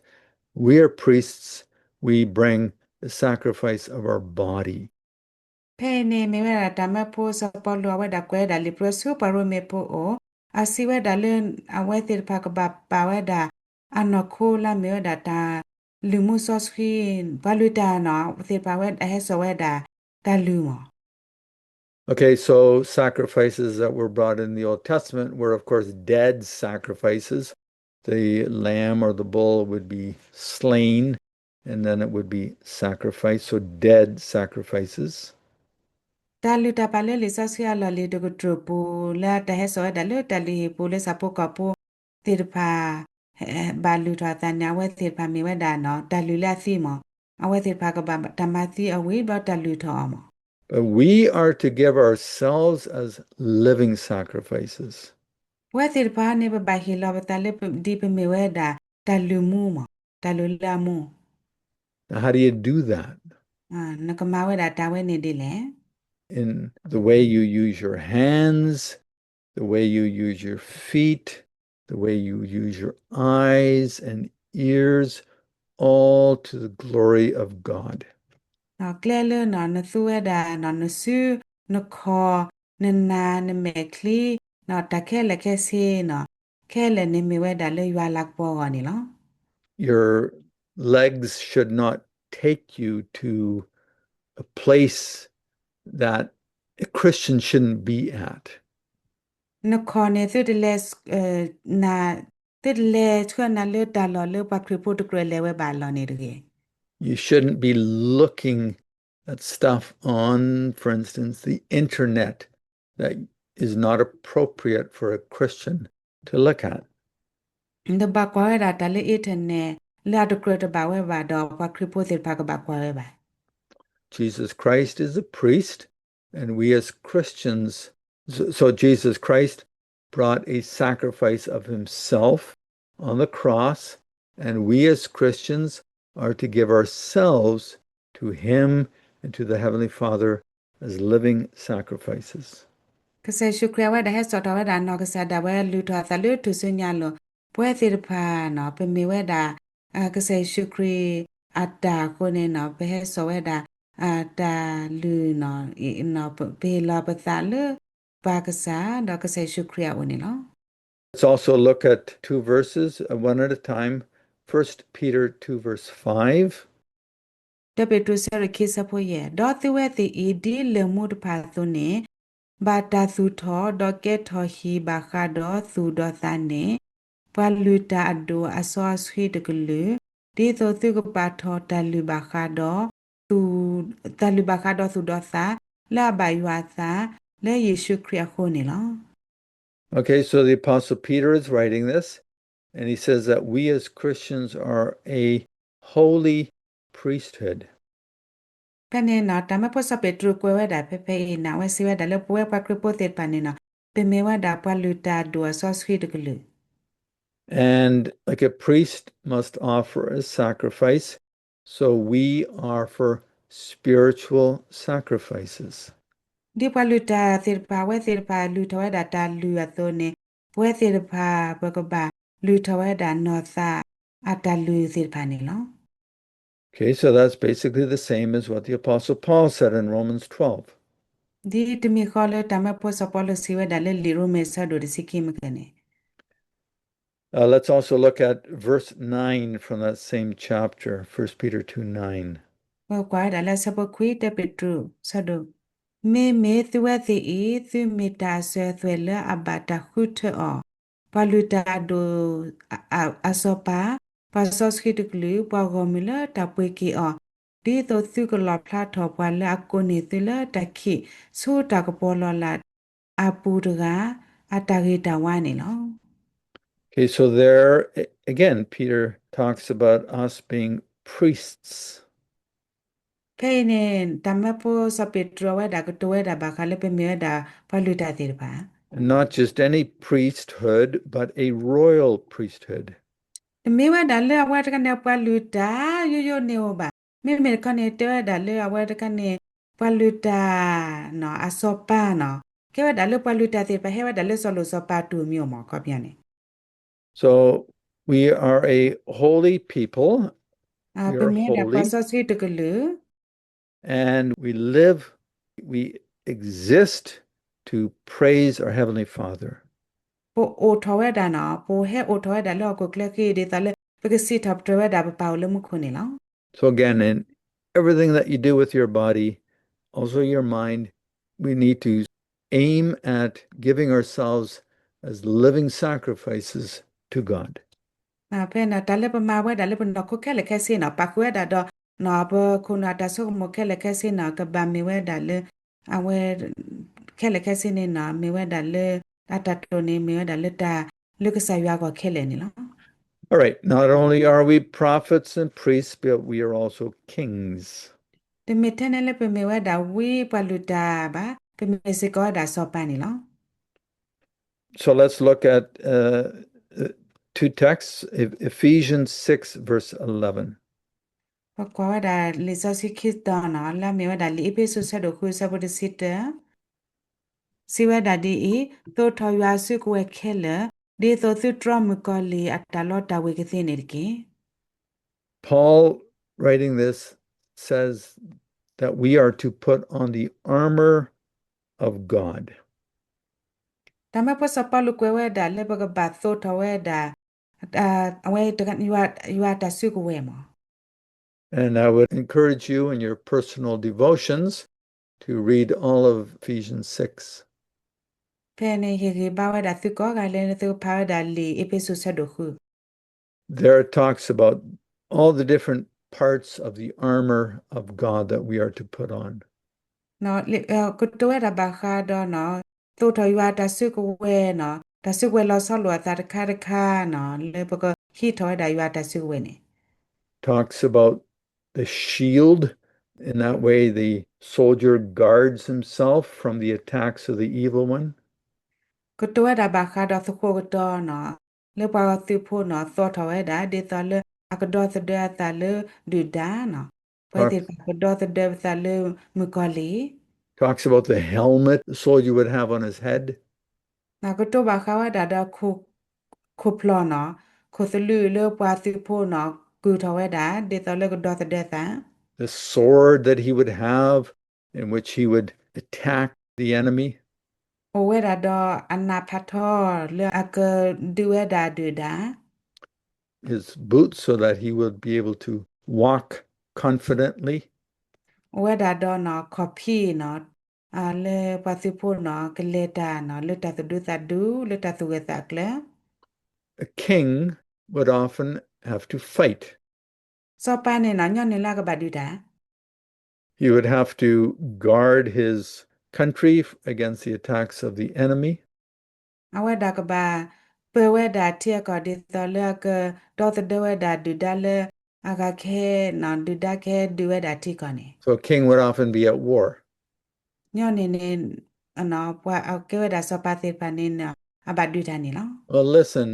We are priests. We bring the sacrifice of our body. ဖဲအံၤန့ၣ် မ့ၢ်ဝဲဒၣ်တၢ်မၢဖိစီၤပီလူး အဝဲဒၣ်ကွဲးဒၣ်လံာ်ပြၢဆူပှၤရိမ့ၤဖိအအိၣ်, အစံးဝဲဒၣ်လၢ အဝဲသ့ၣ်တဖၣ်ကဘၣ်ပာ်ဝဲဒၣ် အနီၢ်ခိလၢအမ့ၢ်ဝဲဒၣ်တၢ်လုၢ်မူစီဆှံ, ပှၤလုၢ်တၢ်နီၤ သ့ၣ်တဖၣ်ဝဲဒၣ်ဟဲစိာ်ဝဲဒၣ်တၢ်လုၢ်မး. Okay, so sacrifices that were brought in the Old Testament were, of course, dead sacrifices. The lamb or the bull would be slain, and then it would be sacrificed. So dead sacrifices. တၢ်လုၢ်တၢ်ပာ်လၢလံာ်စီဆှံအလီၢ်လံၤတကတြူၢ်ပူၤ လၢတၢ်ဟဲစိာ်ဝဲဒၣ်လၢတၢ်လုၢ်ဟံၣ်ပူၤလၢဆၣ်ဖိကီၢ်ဖိသ့ၣ်တဖၣ် ဘၣ်လုၢ်ထီၣ်အသးန့ၣ် အဝဲသ့ၣ်တဖၣ်မ့ၢ်ဝဲဒၣ်နီၤ တၢ်လုၢ်လၢအသံမး. အဝဲသ့ၣ်တဖၣ်ကဘၣ်တၢ်မၤသံအဝံၤ ဒီးတၢ်လုၢ်ထီၣ်အီၤမး. But we are to give ourselves as living sacrifices. ပဝဲသ့ၣ်တဖၣ်န့ၣ် ပဘၣ်ဟ့ၣ်လီၤပသးလၢ ဒ်ပမ့ၢ်ဝဲဒၣ် တၢ်လုၢ်မူမး, တၢ်လုၢ်လၢအမူ. Now, how do you do that? နကမၤဝဲဒၣ်တၢ်ဝဲန့ၣ်ဒ်လဲၣ်. In the way you use your hands, the way you use your feet, the way you use your eyes and ears, all to the glory of God. ကျဲလၢနီၤ နသူဝဲဒၣ်နီၤ နစု, နခီၣ်, နနၢ်, နမဲာ်ချံ, တၢ်ခဲလၢာ်ခဲဆ့နီၤ, ခဲလၢာ်န့ၣ်မ့ၢ်ဝဲဒၣ်လၢယွၤလၤကပီၤအဂီၢ်န့ၣ်လီၤ. Your legs should not take you to a place that a Christian shouldn't be at. နခီၣ်န့ၣ် သုတလဲၤ, သုတလဲၤဆှၢနၤလၢတၢ်လီၢ်လၢပှၤခရံာ်ဖိတကြၢးလဲၤဝဲဘၣ်အလီၢ်န့ၣ်တဂ့ၤ. You shouldn't be looking at stuff on, for instance, the internet that is not appropriate for a Christian to look at. နတဘၣ်ကွၢ်ဝဲဒၣ်တၢ်လၢ internet လၢအတကြၢးတဘၣ်ဝဲဘၣ်ဒီး ပှၤခရံာ်ဖိသ့ၣ်တဖၣ်ကဘၣ်ကွၢ်ဝဲဘၣ်. Jesus Christ is a priest, and we as Christians, so, so Jesus Christ brought a sacrifice of himself on the cross, and we as Christians are to give ourselves to him and to the Heavenly Father as living sacrifices. ကစၢ်ယ့ၣ်ၡူးခရံာ်အဝဲဒၣ်ဟဲစိာ်ထီၣ်ဝဲဒၣ်နီၢ်ကစၢ်ဒၣ်ဝဲ လုၢ်ထီၣ်အသးလၢထူၣ်စုညါအလိၤ, ပဝဲသ့ၣ်တဖၣ်နီၤ ပမ့ၢ်ဝဲဒၣ် ကစၢ်ယ့ၣ်ၡူးခရံာ်အတၢ်အဃိန့ၣ်နီၤ ပဟဲစိာ်ဝဲဒၣ် တၢ်လုၢ်နီၤ ပဟ့ၣ်လီၤပသးလၢပၢ်ကစၢ် ဒီးကစၢ်ယ့ၣ်ၡူးခရံာ်အအိၣ်န့ၣ်လီၤ. Let's also look at two verses, uh, one at a time. First Peter two, verse five. တၢပ့းတရူး အဆၢဒိၣ်ခံ အဆၢဖိယဲၢ်, ဒီးသုဝဲသ့ၣ်အံၤ ဒ်လၢၢ်မူတဖၣ်အသိးန့ၣ်, ဘၣ်တၢ်သူၣ်ထီၣ် ဒီးကဲထီၣ်ဟံၣ်ဘၣ်ဃးဒီးသူၣ်ဒီးသးန့ၣ်, ပှၤလုၢ်တၢ်အဒိၣ်အစီအဆှံတကလုာ်, ဒ်သိးသုကပာ်ထီၣ်တၢ်လုၢ်ဘၣ်ဃးဒီး တၢ်လုၢ်ဘၣ်ဃးဒီးသူၣ်ဒီးသး လၢအဘၣ်ယွၤအသး လၢယ့ၣ်ၡူးခရံာ်အဃိန့ၣ်လီၤ. Okay, so the Apostle Peter is writing this, and he says that we as Christians are a holy priesthood. ဖဲန့ၣ်နီၤ တၢ်မၢဖိစီၤပ့းတရူးကွဲးဝဲဒၣ်ဖဲဖဲအံၤန့ၣ် အဝဲစံးဝဲဒၣ်လၢပဝဲပှၤခရံာ်ဖိသ့ၣ်တဖၣ်န့ၣ်နီၤ ပမ့ၢ်ဝဲဒၣ်ပှၤလုၢ်တၢ်အဒိၣ်အစီဆှံတကလုာ် And like a priest must offer a sacrifice, so we offer spiritual sacrifices. ဒ်ပှၤလုၢ်တၢ်သ့ၣ်တဖၣ် အဝဲသ့ၣ်တဖၣ်လုၢ်ထီၣ်ဝဲဒၣ်တၢ်လုၢ်အသိးန့ၣ် ပဝဲသ့ၣ်တဖၣ် ပကဘၣ်လုၢ်ထီၣ်ဝဲဒၣ်နီၢ်သးအတၢ်လုၢ်သ့ၣ်တဖၣ်န့ၣ်လီၤ. Okay, so that's basically the same as what the Apostle Paul said in Romans twelve. ဒ်တမံၤဃီလၢတၢ်မၢဖိစီၤပီလူးစံးဝဲဒၣ်လၢလံာ်ရိမ့ၤဆၢဒိၣ်တဆံခံမုၢ်ကဲန့ၣ် Uh, let's also look at verse nine from that same chapter, First Peter two nine. ပကွၢ်ဝဲဒၣ်လၢဆၢဖိခွံ တၢပ့းတရူး ဆၢဒိၣ်, မ့မ့ၢ်သုဝဲသ့ၣ်အံၤ သုမ့ၢ်တၢ်အစၢၤအသွဲၣ်လၢအဘၣ်တၢ်ဃုထၢအီၤ, ပှၤလုၢ်တၢ်အဒိၣ်အစီၤပၤ, ပှၤစီဆှံတကလုာ်, ပှၤဂီၢ်မုၢ်လၢတၢ်ပှ့ၤက့ၤအီၤ, ဒ်သိးသုကလီၣ်ဖျါထီၣ်ပှၤလၢအကိးန့ၢ်သုလၢတၢ်ခံး ဆူတၢ်ကပီၤလီၤလးအပူၤတဂၤ အတၢ်ဂ့ၤတၢ်ဝါန့ၣ်လီၤ. Okay, so there a- again, Peter talks about us being priests. ဖဲအံၤန့ၣ် တၢ်မၢဖိစီၤပ့းတရူးအဝဲဒၣ်ကတိၤဝဲဒၣ်ဘၣ်ဃးလၢပမ့ၢ်ဝဲဒၣ် ပှၤလုၢ်တၢ်သ့ၣ်တဖၣ် And not just any priesthood, but a royal priesthood. တမ့ၢ်ဝဲဒၣ်လၢအဝဲတခါန့ၣ် ပှၤလုၢ်တၢ်ယိယိန့ၣ်ဧိၤဘၣ်. မ့မ့ၢ်တခီန့ၣ် တဲဝဲဒၣ်လၢအဝဲတခါန့ၣ် ပှၤလုၢ်တၢ်နီၤ အစီၤပၤနီၤ. ကဲဝဲဒၣ်လၢပှၤလုၢ်တၢ်သ့ၣ်တဖၣ် ဟဲဝဲဒၣ်လၢစီၤလိၣ်စီၤပၤတူၢ်မံၤဧိၤမး အခီပညီန့ၣ် So we are a holy people, ပမ့ၢ်ဝဲဒၣ်ပှၤစီဆှံတကလုာ် and we live, we exist to praise our Heavenly Father. ပအိၣ်ထီၣ်ဝဲဒၣ်နီၤ ပဟဲအိၣ်ထီၣ်ဝဲဒၣ်လၢဟီၣ်ခိၣ်ချၢဃံ ဒ်သိးလၢပကစံးထီၣ်ပတြၢၤဝဲဒၣ်ပပၢ်အိၣ်လၢမူခိၣ်န့ၣ်လီၤ. So again, in everything that you do with your body, also your mind, we need to aim at giving ourselves as living sacrifices to God. ဖဲန့ၣ် တၢ်လၢပမၤဝဲဒၣ်လၢပနီၢ်ခိခဲလၢာ်ခဲဆ့နီၤ ပာ်ဃုာ်ဝဲဒၣ်ဒီး နီၤ ပခိၣ်နူာ်အတၢ်ဆိကမိၣ်ခဲလၢာ်ခဲဆ့နီၤ ကဘၣ်မ့ၢ်ဝဲဒၣ်လၢ အဝဲ ခဲလၢာ်ခဲဆ့န့ၣ်နီၤ မ့ၢ်ဝဲဒၣ်လၢ အတၢ်တိာ်န့ၣ် မ့ၢ်ဝဲဒၣ်လၢတၢ်လၢကစၢ်ယွၤအဂီၢ်ခဲလၢာ်န့ၣ်လီၤ. All right, not only are we prophets and priests, but we are also kings. တမ့ၢ်ထဲန့ၣ်လၢပမ့ၢ်ဝဲဒၣ်ဝံပှၤလုၢ်တၢ်ဘၣ်, ပမ့ၢ်စ့ၢ်ကီးဝဲဒၣ်စီၤပၤန့ၣ်လီၤ. So let's look at uh, uh, two texts, Eph- Ephesians six, verse eleven. ပကွၢ်ဝဲဒၣ်လံာ်စီဆှံခံတီၤနီၤ လၢအမ့ၢ်ဝဲဒၣ်လံာ်အ့းဖ့းစူး ဆၢဒိၣ်ဃု ဆၢဖိတဆံတၢ စံးဝဲဒၣ်ဒ်အံၤ, သိးထီၣ်ယွၤအစုကဝဲၤခဲလၢာ်, ဒ်သိးသုတြီမုၣ်ကီၤလံၢ်အတၢ်လီတၢ်ဝ့ၤကသ့န့ၣ်တက့ၢ်. Paul, writing this, says that we are to put on the armor of God. တၢ်မၢဖိစီၤပီလူးကွဲးဝဲဒၣ်လၢပကဘၣ်သိးထီၣ်ဝဲဒၣ် အဝဲ ယွၤတၢ်စုကဝဲၤမး And I would encourage you in your personal devotions to read all of Ephesians six. ဖဲန့ၣ် ယဟ့ၣ်ဂံၢ်ဘါဝဲဒၣ်သုကိးဂၤလၢသုကဖးဝဲဒၣ်လံာ်အ့းဖ့းစူး ဆၢဒိၣ်ဃု There it talks about all the different parts of the armor of God that we are to put on. ကတိၤဝဲဒၣ်ဘၣ်ဃးဒီး သိးထီၣ်ယွၤတၢ်စုကဝဲၤနီၤ, တၢ်စုကဝဲၤလီၤဆီလိာ်အသးတခါတခါနီၤ, လၢပကဟံးထီၣ်ဝဲဒၣ်ယွၤတၢ်စုကဝဲၤန့ၣ် Talks about the shield. In that way, the soldier guards himself from the attacks of the evil one. ကတိၤဝဲဒၣ်ဘၣ်ဃးဒီးသဃိးကတီၤနီၤ, လၢပှၤသုးဖိနီၤ သိးထီၣ်ဝဲဒၣ် ဒ်သိးလၢအကဒီသဒၢအသးလၢဒုၣ်ဒါနီၤ, ပှၤသ့ၣ်တဖၣ်ကဒီသဒၢပသးလၢမုၣ်ကီၤလံၢ် Talks about the helmet the soldier would have on his head. ကတိၤဘၣ်ဃးဝဲဒၣ်ဒီး ခိၣ်ဖျီၣ်နီၤ, ခိၣ်သလုးလၢပှၤသုးဖိနီၤ ကုၢ်ထီၣ်ဝဲဒၣ် ဒ်သိးလၢကဒီသဒၢသး The sword that he would have in which he would attack the enemy. အိၣ်ဝဲဒၣ်ဒီးအနးဖးထီ လၢအကဒုးဝဲဒၣ်ဒုၣ်ဒါ His boots so that he would be able to walk confidently. အိၣ်ဝဲဒၣ်ဒီးနီၤ ခီၣ်ဖံးနီၤ, လၢပှၤသုးဖိနီၤ ကလဲၤတၢ်နီၤ လၢတၢ်သူၣ်ဒူသးဒူ လၢတၢ်သူၣ်ဂၢၢ်သးကျၢၤ A king would often have to fight. စီၤပၤန့ၣ်နီၤ ညီနုၢ်လၢအကဘၣ်ဒုးတၢ် He would have to guard his country against the attacks of the enemy. အဝဲဒၣ်ကဘၣ်ပၢၤဝဲဒၣ်ထံအကီၢ် ဒ်သိးလၢအကဒီသဒၢဝဲဒၣ်ဒုၣ်ဒါလၢ အဂၤခဲ ဒုၣ်ဒါခဲဒုးဝဲဒၣ်ထံကီၢ်န့ၣ် So a king would often be at war. ညီနုၢ်န့ၣ် ပှၤကဲဝဲဒၣ်စီၤပၤသ့ၣ်တဖၣ်န့ၣ် အဘၣ်ဒုးတၢ်န့ၣ်လီၤ. Well, listen,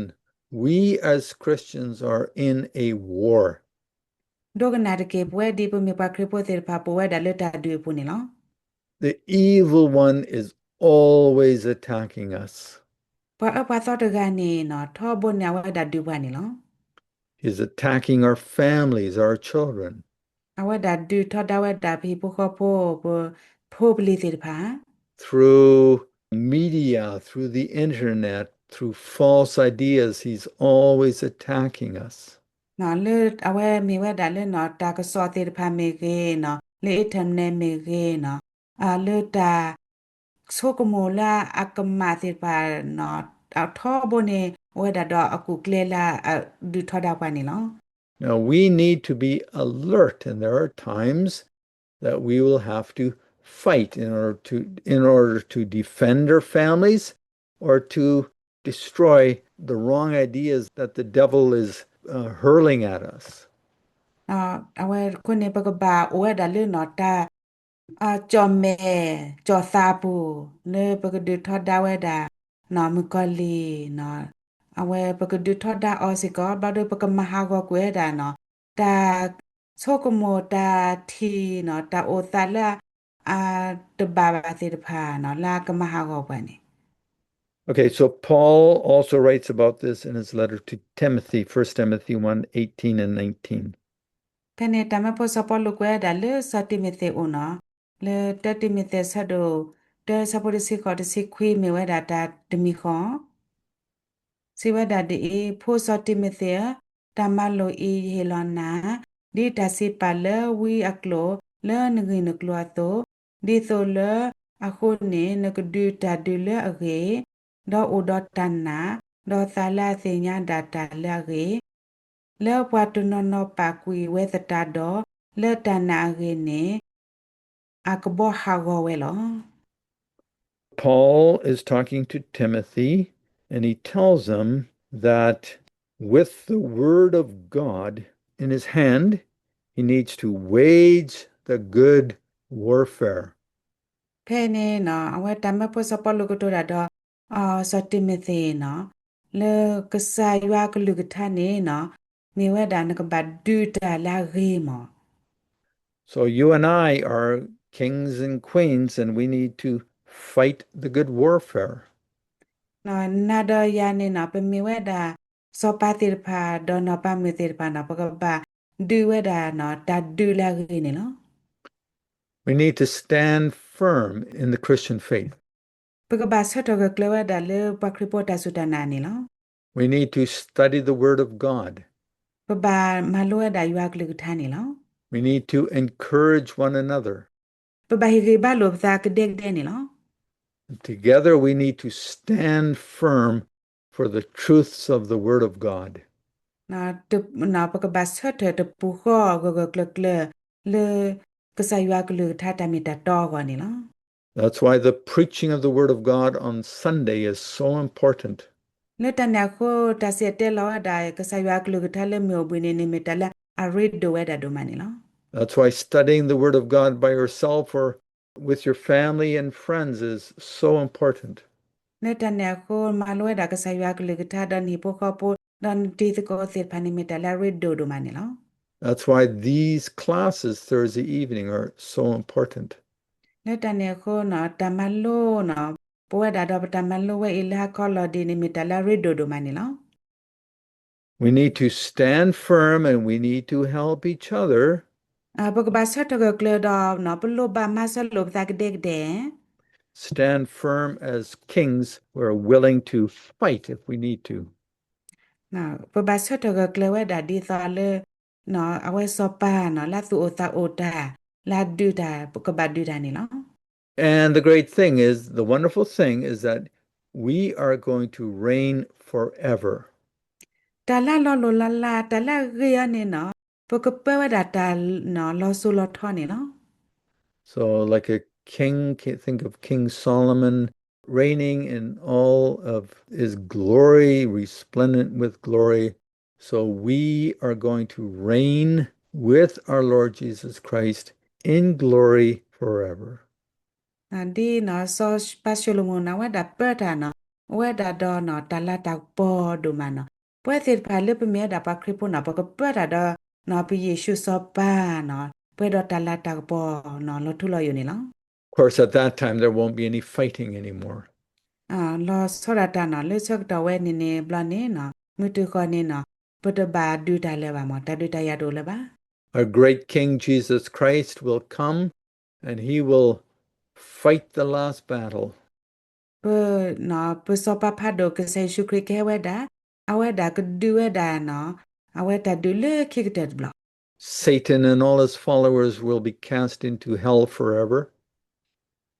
we as Christians are in a war. ဒိကနၣ်တက့ၢ်, ပဝဲဒ်ပမ့ၢ်ပှၤခရံာ်ဖိသ့ၣ်တဖၣ် ပအိၣ်ဝဲဒၣ်လၢတၢ်ဒုးအပူၤန့ၣ်လီၤ. The evil one is always attacking us. ပှၤအၢပှၤသီတဂၤန့ၣ် ထီဘိန့ၣ် အဝဲဒၣ်ဒုးပှၤန့ၣ်လီၤ. He's attacking our families, our children. အဝဲဒၣ်ဒုးထီဒါဝဲဒၣ်ပဟံၣ်ဖိဃီဖိ, ပဖိပလံၤသ့ၣ်တဖၣ် Through media, through the internet, through false ideas, he's always attacking us. လၢအဝဲမ့ၢ်ဝဲဒၣ်လၢ တၢ်ကစီၣ်သ့ၣ်တဖၣ်မ့ၢ်ဂ့ၤ, လၢ internet မ့ၢ်ဂ့ၤ, လၢတၢ်ဆိကမိၣ်လၢအကမၣ်သ့ၣ်တဖၣ် ထီဘိန့ၣ် အိၣ်ဝဲဒၣ်ဒီးအကူၣ်ကျဲလၢအဒုးထီဒါပှၤန့ၣ်လီၤ. Now, we need to be alert, and there are times that we will have to fight in order to, in order to defend our families or to destroy the wrong ideas that the devil is uh, hurling at us. အဝဲအဃိန့ၣ် ပကဘၣ်အိၣ်ဝဲဒၣ်လၢ တၢ်ကၠီၣ်မဲာ်ကၠီၣ်သးအပူၤ လၢပကဒုးထီဒါဝဲဒၣ် မုၣ်ကီၤလံၢ်, အဝဲပကဒုးထီဒါအီၤစ့ၢ်ကီး ဘျီဒီးပကမၤဟးဂီၤကွံာ်ဝဲဒၣ် တၢ်ဆိကမိၣ် တၢ်ထံၣ် တၢ်အိၣ်သးလၢအတဘၣ်ဘၣ်သ့ၣ်တဖၣ် လၢအကမၤဟးဂီၤပှၤန့ၣ် Okay, so Paul also writes about this in his letter to Timothy, First Timothy one eighteen and nineteen. ဖဲန့ၣ် တၢ်မၢဖိစီၤပီလူးကွဲးဝဲဒၣ်လၢစီၤတံၤမသ့းအအိၣ်န့ၣ်, လၢတၢတံၤမသ့းဆၢဒိၣ်တၢ ဆၢဖိတဆံဃိး တဆံခွံ မ့ၢ်ဝဲဒၣ်တၢ်တမံၤဃီ စံးဝဲဒၣ်ဒ်အံၤ, ဖိစီၤတံၤမသ့းဧၢ, တၢ်မၤလိာ်အံၤ ယဟ့ၣ်လီၤနၤ, ဒ်တၢ်စံးပာ်လၢဝံအကျိာ် လၢနဂံၢ်နကျိၤအသိး, ဒ်သိးလၢအဃိန့ၣ် နကဒုးတၢ်ဒုးလၢအဂ့ၤ, ဒီးအိၣ်ဒီးတၢ်နာ်, ဒီးသးလၢအသ့ၣ်ညါဒၣ်တၢ်လၢအဂ့ၤ, လၢပှၤတနီၤနီၤပာ်ကွံာ်ဝဲသတးဒီး, လၢတၢ်နာ်အဂ့ၢ်န့ၣ် အကဘီဟးဂီၤဝဲလီၤ. Paul is talking to Timothy, and he tells him that with the word of God in his hand, he needs to wage the good warfare. ဖဲန့ၣ် အဝဲတၢ်မၢဖိစီၤပီလူးကတိၤတၢ်ဒီး စီၤတံၤမသ့းန့ၣ် လၢကစၢ်ယွၤကလုၢ်ကထါန့ၣ် မ့ၢ်ဝဲဒၣ်နကဘၣ်ဒုးတၢ်လၢအဂ့ၤမး. So you and I are kings and queens, and we need to fight the good warfare. နၤဒီးယၤန့ၣ် ပမ့ၢ်ဝဲဒၣ် စီၤပၤသ့ၣ်တဖၣ် ဒီးနီၢ်ပၤမုၣ်သ့ၣ်တဖၣ်န့ၣ် ပကဘၣ်ဒုးဝဲဒၣ် တၢ်ဒုးလၢအဂ့ၤန့ၣ်လီၤ. We need to stand firm in the Christian faith. ပကဘၣ်ဆၢထၢၣ်ဂၢၢ်ကျၢၤဝဲဒၣ်လၢပှၤခရံာ်ဖိတၢ်စူၢ်တၢ်နာ်န့ၣ်လီၤ. We need to study the Word of God. ပဘၣ်မၤလိဝဲဒၣ်ယွၤကလုၢ်ကထါန့ၣ်လီၤ. We need to encourage one another. ပဘၣ်ဟ့ၣ်ဂံၢ်ဘါလိာ်ပသးကဒဲကဒဲန့ၣ်လီၤ. And together we need to stand firm for the truths of the Word of God. ပကဘၣ်ဆၢထၢၣ်တပူၤဃီဂၢၢ်ဂၢၢ်ကျၢၤကျၢၤ လၢကစၢ်ယွၤကလုၢ်ကထါတၢ်မ့ၢ်တၢ်တီအဂီၢ်န့ၣ်လီၤ. That's why the preaching of the Word of God on Sunday is so important. လၢတၢ်န့ၣ်အဃိ တၢ်စံၣ်တဲၤတဲလီၤဝဲဒၣ် ကစၢ်ယွၤကလုၢ်ကထါလၢမုၢ်အိၣ်ဘှံးန့ၣ် န့ၣ်မ့ၢ်တၢ်လၢအရ့ဒိၣ်ဝဲဒၣ်ဒိၣ်မးန့ၣ်လီၤ. That's why studying the Word of God by yourself or with your family and friends is so important. လၢတၢ်န့ၣ်အဃိ မၤလိဝဲဒၣ်ကစၢ်ယွၤကလုၢ်ကထါ ဒီးနဟံၣ်ဖိဃီဖိ ဒီးနတံၤသကိးသ့ၣ်တဖၣ်န့ၣ် မ့ၢ်တၢ်လၢအရ့ဒိၣ်ဒိၣ်မးန့ၣ်လီၤ. That's why these classes Thursday evening are so important. လၢတၢ်န့ၣ်အဃိ တၢ်မၤလိန့ၣ် ပဝဲဒၣ်ဒီးပတၢ်မၤလိဝဲအံၤလၢဟါခီလီၤဒ်န့ၣ် မ့ၢ်တၢ်လၢအရ့ဒိၣ်ဒိၣ်မးန့ၣ်လီၤ. We need to stand firm and we need to help each other. ပကဘၣ်ဆၢထၢၣ်ဂၢၢ်ကျၢၤဒီး ပလိၣ်ဘၣ်မၤစၢၤလိာ်ပသးကဒဲကဒဲ Stand firm as kings who are willing to fight if we need to. ပဘၣ်ဆၢထၢၣ်ဂၢၢ်ကျၢၤဝဲဒၣ်ဒ်သိးလၢ အဝဲစီၤပၤန့ၣ် လၢသူၣ်အိၣ်သးအိၣ်တၢ် လၢအဒုးတၢ် ပကဘၣ်ဒုးတၢ်န့ၣ်လီၤ. And the great thing is, the wonderful thing is that we are going to reign forever. တၢ်လၢလီၤလိၢ်လီၤလး တၢ်လၢအဂ့ၤအီၤန့ၣ်န့ၣ် ပကပၢဝဲဒၣ်တၢ်လီၤစိၤလီၤထီန့ၣ်လီၤ. So like a king, think of King Solomon reigning in all of his glory, resplendent with glory. So we are going to reign with our Lord Jesus Christ in glory forever. ဒ်နီၤ စီၤပၤၡလိၤမိၣ်န့ၣ် အဝဲဒၣ်ပၢတၢ်နီၤ, အဝဲဒၣ်ဒီးနီၤ တၢ်လၤတၢ်ကပီၤဒိၣ်မးနီၤ. ပဝဲသ့ၣ်တဖၣ်လၢပမ့ၢ်ဝဲဒၣ်ပှၤခရံာ်ဖိနီၤ ပကပၢတၢ်ဒီးနီၤ ပယ့ၣ်ၡူးစီၤပၤနီၤ ပှဲၤဒီးတၢ်လၤတၢ်ကပီၤနီၤ လီၤထူလီၤယိာ်န့ၣ်လီၤ. Of course, at that time, there won't be any fighting anymore. လီၤဆီဒၣ်တၢ်နီၤ လၢဆၢကတီၢ်ဝဲန့ၣ်န့ၣ် ဘျီန့ၣ်နီၤ မုၢ်တဂီၤန့ၣ်နီၤ ပတဘၣ်ဒုးတၢ်လၢၤဘၣ်မၢ်, တၢ်ဒုးတၢ်ယၤတအိၣ်လၢၤဘၣ်. Our great King Jesus Christ will come and he will fight the last battle. ပ ပစီၤပၤဖးဒိၣ် ကစၢ်ယ့ၣ်ၡူးခရံာ်ကဟဲဝဲဒၣ်, အဝဲဒၣ်ကဒုးဝဲဒၣ်နီၤ အဝဲတၢ်ဒုးလၢခံကတၢၢ်တဘျီ. Satan and all his followers will be cast into hell forever.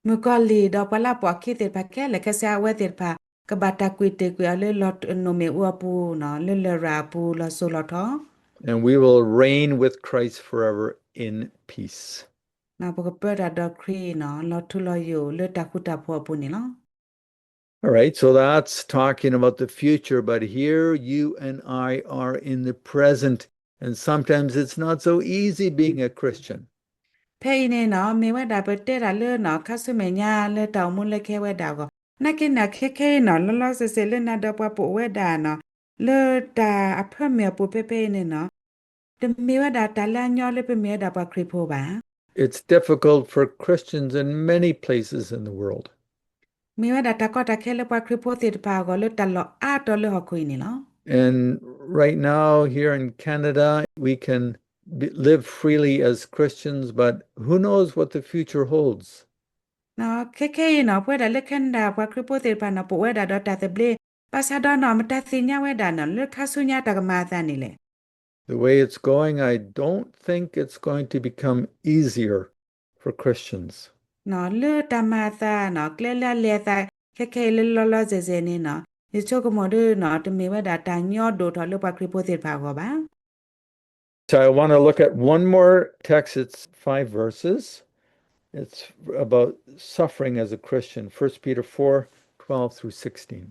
မုၣ်ကီၤလံၢ်ဒီးပှၤလၢအပိာ်အခံသ့ၣ်တဖၣ်ခဲလၢာ်ခဲဆ့ အဝဲသ့ၣ်တဖၣ် ကဘၣ်တၢ်ကွံာ်တ့ၢ်ကွံာ်အီၤလၢလီၤနိၣ်မ့ၣ်အူအပူၤနီၤ လၢလရာ်အပူၤလီၤစိၤလီၤထီ. And we will reign with Christ forever in peace. ပကပၢတၢ်ဒီးခရံာ်နီၤ လီၤထူလီၤယိာ်လၢတၢ်ဃူတၢ်ဖိးအပူၤန့ၣ်လီၤ. All right, so that's talking about the future, but here you and I are in the present, and sometimes it's not so easy being a Christian. ဖဲအံၤန့ၣ်နီၤ မ့ၢ်ဝဲဒၣ်ပတဲတၢ်လၢနီၤ ခါဆူမဲာ်ညါလၢတၢ်အိၣ်မူလၢခဲဝဲဒၣ်အဂီၢ်, နာ်က့န့ၣ် ခဲခဲအံၤနီၤ လီၤလီၤဆဲးဆဲးလၢနၤဒီးပှၤပအိၣ်ဝဲဒၣ်နီၤ လၢတၢ်အဖၢမုၢ်အပူၤဖဲဖဲအံၤန့ၣ်နီၤ တမ့ၢ်ဝဲဒၣ်တၢ်လၢအညီလၢပမ့ၢ်ဝဲဒၣ်ပှၤခရံာ်ဖိဘၣ်. It's difficult for Christians in many places in the world. မ့ၢ်ဝဲဒၣ်တၢ်ကီတၢ်ခဲလၢပှၤခရံာ်ဖိသ့ၣ်တဖၣ်အဂီၢ်လၢတၢ်လီၢ်အါတီၤလၢဟီၣ်ခိၣ်အံၤန့ၣ်လီၤ. And right now, here in Canada, we can be, live freely as Christians, but who knows what the future holds? ခဲခဲအံၤနီၤ ပဝဲဒၣ်လၢ Canada ပှၤခရံာ်ဖိသ့ၣ်တဖၣ်နီၤ ပအိၣ်ဝဲဒၣ်ဒီးတၢ်သဘျ့, ဘၣ်ဆၣ်ဒီးနီၤ မတၤသ့ၣ်ညါဝဲဒၣ်နီၤ လၢခါဆူညါတၢ်ကမၤအသးန့ၣ်လဲၣ်. The way it's going, I don't think it's going to become easier for Christians. လၢတၢ်မၤအသးနီၤ ကျဲလၢအလဲၤအသး ခဲခဲအံၤလၢလီၤလီၤဆဲးဆဲးန့ၣ်နီၤ ယဆိကမိၣ်ဒ်နီၤ တမ့ၢ်ဝဲဒၣ်တၢ်ညီဒိၣ်ထီၣ်လၢပှၤခရံာ်ဖိသ့ၣ်တဖၣ်အဂီၢ်ဘၣ်. So I want to look at one more text. It's five verses. It's about suffering as a Christian, First Peter four, twelve through sixteen.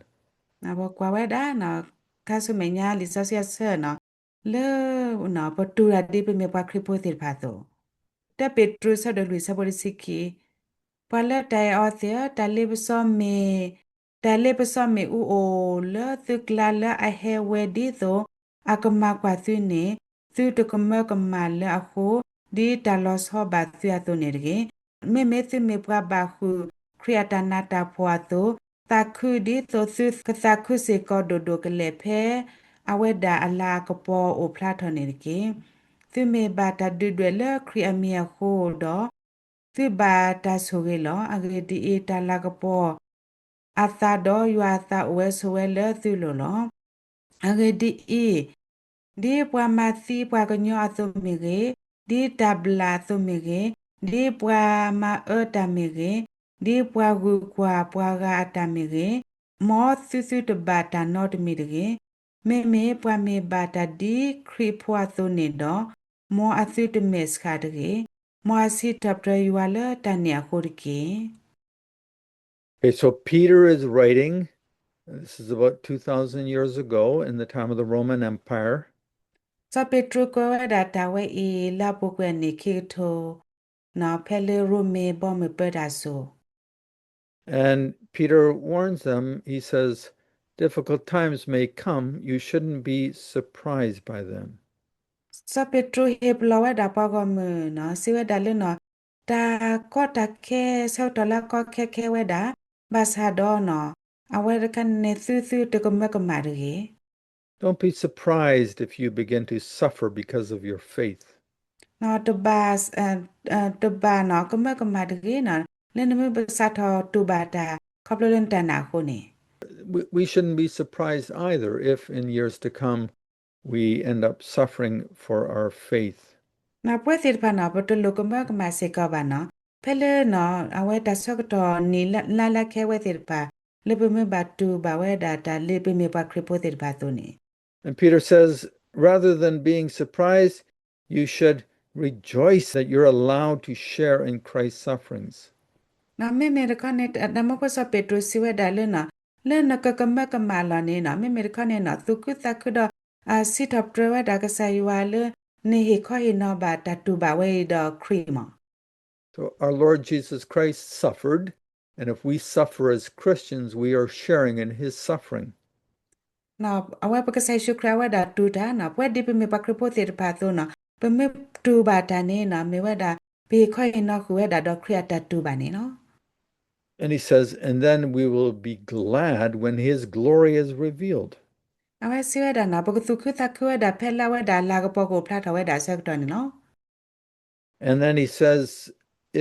ပကွၢ်ဝဲဒၣ်နီၤ ခါဆူမဲာ်ညါလံာ်စီဆှံအဆၢနီၤ လၢ ပတူၢ်တၢ်ဒ်ပမ့ၢ်ပှၤခရံာ်ဖိသ့ၣ်တဖၣ်အသိး, တၢပ့းတရူး ဆၢဒိၣ်လွံၢ် ဆၢဖိတဆံခံ, ပှၤလၢတၢ်အဲၣ်အီၤသ့ၣ်ဧၢ, တၢ်လ့ပစီမ့ၢ်, တၢ်လ့ပစီမ့ၣ်အူအိၣ်လၢသုကျါလၢအဟဲဝဲဒ်သိးအကမၤကွၢ်သုန့ၣ်, သုတကမၢကမၣ်လၢအဃိ, ဒ်တၢ်လီၤဆီဘၣ်သုအသိးန့ၣ်တဂ့ၤ. မ့မ့ၢ်သုမ့ၢ်ပှၤဘၣ်ဃုာ်ခရံာ်အတၢ်နးတၢ်ဖှီၣ်အသိး, သးခုဒ်သိးသုကသးခုစ့ၢ်ကီးဒိၣ်ဒိၣ်ကလဲာ်ဖဲ အဝဲဒၣ်အလၤအကပီၤအိၣ်ဖျါထီၣ်န့ၣ်တက့ၢ်. သုမ့ၢ်ဘၣ်တၢ်ဒုးဒွဲၣ်လၢခရံာ်အမံၤအဃိဒီး, သုဘၣ်တၢ်ဆိၣ်ဂ့ၤလီၤ. အဂ့ၢ်ဒ်အံၤ, တၢ်လၤကပီၤအသးဒီးယွၤအသးအိၣ်ဝဲဆိးဝဲလၢသုလိၤလီၤ. အဂ့ၢ်ဒ်အံၤ, ဒ်ပှၤမၤသံပှၤကညီအသိးမ့ၢ်ဂ့ၤ, ဒ်တၢ်ဘျၣ်အသိးမ့ၢ်ဂ့ၤ, ဒ်ပှၤမၤအၢတၢ်မ့ၢ်ဂ့ၤ, ဒ်ပှၤဂုၤကွၢ်ပှၤဂၤအတၢ်မ့ၢ်ဂ့ၤ, မ်သုသုတဘၣ်တၢ်နီတမံၤတဂ့ၤ. မ့မ့ၢ်ပှၤမ့ၢ်ဘၣ်တၢ်ဒ်ခရံာ်ဖိအသိးန့ၣ်ဒီး, မ်အသုတမဲာ်ဆှးတဂ့ၤ. မ်အစံးထီၣ်ပတြၢၤယွၤလၢတၢ်န့ၣ်အဃိတက့ၢ်. Okay, so Peter is writing, this is about two thousand years ago, in the time of the Roman Empire. စီၤပ့းတရူးကွဲးဝဲဒၣ်တၢ်ဝဲအံၤ လၢအပူၤကွံာ်အနံၣ်ခံကထိ, ဖဲလၢရိမ့ၤဘီမုၢ်ပၢတၢ်အစိၤ And Peter warns them, he says, difficult times may come, you shouldn't be surprised by them. စီၤပ့းတရူးဟ့ၣ်ပလီၢ်ဝဲဒၣ်ပှၤဂီၢ်မုၢ်နီၤ, စံးဝဲဒၣ်လၢနီၤ, တၢ်ကီတၢ်ခဲ ဆၢကတီၢ်လၢအကီခဲခဲဝဲဒၣ်, ဘၣ်ဆၣ်ဒီးနီၤ, အဝဲတခါန့ၣ် သုသုတကမၢကမၣ်တဂ့ၤ. Don't be surprised if you begin to suffer because of your faith. တဘၣ်, တဘၣ်နီၤ ကမၢကမၣ်တဂ့ၤနီၤ, လၢနမ့ၢ်ပစးထီၣ်တူၢ်ဘၣ်တၢ် ခီဖျိလၢနတၢ်နာ်အဃိန့ၣ် We, we shouldn't be surprised either if in years to come we end up suffering for our faith. ပဝဲသ့ၣ်တဖၣ်နီၤ ပတလိၣ်ကမၢကမၣ်စ့ၢ်ကီးဘၣ်နီၤ, ဖဲလၢနီၤ အဝဲတၢ်ဆၢကတီၢ်နံၣ်လါလၢခဲဝဲသ့ၣ်တဖၣ် လၢပမ့ၢ်ဘၣ်တူၢ်ဘၣ်ဝဲဒၣ်တၢ်လၢပမ့ၢ်ပှၤခရံာ်ဖိသ့ၣ်တဖၣ်အသိးန့ၣ် And Peter says, rather than being surprised, you should rejoice that you're allowed to share in Christ's sufferings. မ့မ့ၢ်တခီန့ၣ် တၢ်မၢဖိစီၤပ့းတရူးစံးဝဲဒၣ်လၢနီၤ, လၢနကကမၢကမၣ်လီၤန့ၣ်နီၤ, မ့မ့ၢ်တခီန့ၣ်နီၤ သူၣ်ခုသးခုဒီး အစံးထီၣ်ပတြၢၤဝဲဒၣ်ကစၢ်ယွၤလၢ နဟ့ၣ်ခီဟ့ၣ်နီၤဘၣ်တၢ်တူၢ်ဘၣ်ဝဲအံၤဒီးခရံာ်မး. So our Lord Jesus Christ suffered, and if we suffer as Christians, we are sharing in his suffering. အဝဲပကစၢ်ယ့ၣ်ၡူးခရံာ်အဝဲဒၣ်တူၢ်တၢ်နီၤ, ပဝဲဒ်ပမ့ၢ်ပှၤခရံာ်ဖိသ့ၣ်တဖၣ်အသိးနီၤ, ပမ့ၢ်တူၢ်ဘၣ်တၢ်န့ၣ်နီၤ, မ့ၢ်ဝဲဒၣ် ပဟ့ၣ်ခီဟ့ၣ်နီၤဃုာ်ဝဲဒၣ်ဒီးခရံာ်အတၢ်တူၢ်ဘၣ်န့ၣ်လီၤ. And he says, and then we will be glad when his glory is revealed. အဝဲစံးဝဲဒၣ်နီၤ, ပကသူၣ်ခုသးခုဝဲဒၣ် ဖဲလၢအဝဲဒၣ်လၤကပီၤကအိၣ်ဖျါထီၣ်ဝဲဒၣ်အဆၢကတီၢ်န့ၣ်လီၤ. And then he says,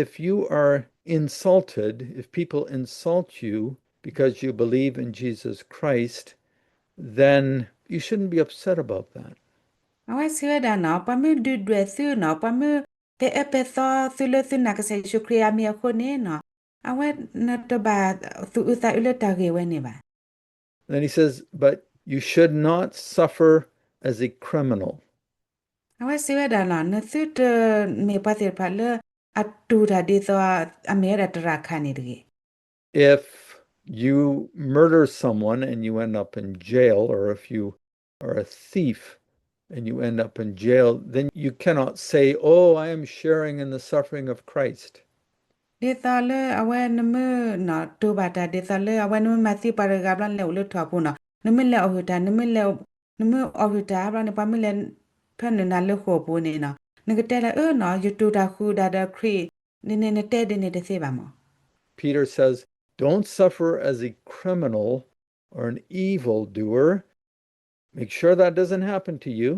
if you are insulted, if people insult you because you believe in Jesus Christ, then you shouldn't be upset about that. အဝဲစံးဝဲဒၣ်နီၤ, ပှၤမ့ၢ်ဒုၣ်ဒွဲၣ်သုနီၤ, ပှၤမ့ၢ်တအဲၣ်ပဲာ်သီသုလၢသုနာ်ကစၢ်ယ့ၣ်ၡူးခရံာ်အမံၤအဃိန့ၣ်နီၤ, အဝဲနတဘၣ်သူၣ်အုးသးအုးလၢတၢ်ဂ့ၢ်ဝဲန့ၣ်ဘၣ်. Then he says, but you should not suffer as a criminal. အဝဲစံးဝဲဒၣ်လီၤ, နသုတမ့ၢ်ပှၤသ့ၣ်တဖၣ်လၢအတူၢ်တၢ်ဒ်သိး အမ့ၢ်ဝဲဒၣ်တရၣ်ခါန့ၣ်တဂ့ၤ. If you murder someone and you end up in jail, or if you are a thief and you end up in jail, then you cannot say, oh, I am sharing in the suffering of Christ. ဒ်သိးလၢအဝဲနမ့ၢ်နီၤ တူၢ်ဘၣ်တၢ်ဒ်သိးလၢအဝဲနမ့ၢ်မၤသံပှၤတဂၤဘျီန့ၣ် လဲၤအိၣ်လၢထီၣ်ပူၤနီၤ, နမ့ၢ်လဲၤအီၣ်ဟုၣ်တၢ်, နမ့ၢ်လဲၤ, နမ့ၢ်အီၣ်ဟုၣ်တၢ်ဘျီန့ၣ် ပှၤမ့ၢ်လဲၤဖၢနုာ်နၤလၢဃိာ်ပူၤန့ၣ်နီၤ, နကတဲလၢအၢနီၤ ယတူၢ်တၢ်ဃုာ်ဒၣ်ဒီးခရံာ်, ဒ်န့ၣ်နတဲဒ်န့ၣ်တသ့ဘၣ်မး. Peter says, don't suffer as a criminal or an evil doer. Make sure that doesn't happen to you.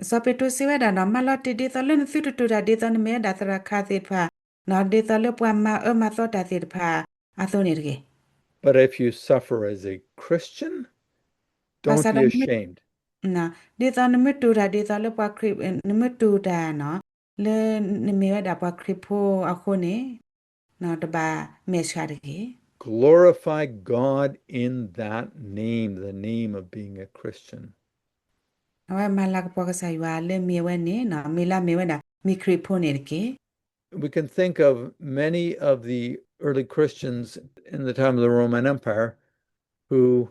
စီၤပ့းတရူးစံးဝဲဒၣ်နီၤ, မၤလီၤတံၢ်ဒ်သိးလၢနသုတတူၢ်တၢ် ဒ်သိးနမ့ၢ်ဝဲဒၣ်သရၣ်ခါသ့ၣ်တဖၣ်, ဒ်သိးလၢပှၤမၤအၢမၤသီတၢ်သ့ၣ်တဖၣ်အသိးန့ၣ်တဂ့ၤ. But if you suffer as a Christian, don't be ashamed. ဒ်သိးနမ့ၢ်တူၢ်တၢ်ဒ်သိးလၢပှၤခရံာ်, နမ့ၢ်တူၢ်တၢ်နီၤ, လၢနမ့ၢ်ဝဲဒၣ်ပှၤခရံာ်ဖိအဃိန့ၣ်, တဘၣ်မဲာ်ဆှးတဂ့ၤ. Glorify God in that name, the name of being a Christian. အဝဲမၤလၤကပီၤကစၢ်ယွၤလၢမံၤအဝဲန့ၣ်နီၤ, မ့ၢ်လၢမ့ၢ်ဝဲဒၣ်မံၤခရံာ်ဖိန့ၣ်တက့ၢ်. We can think of many of the early Christians in the time of the Roman Empire who,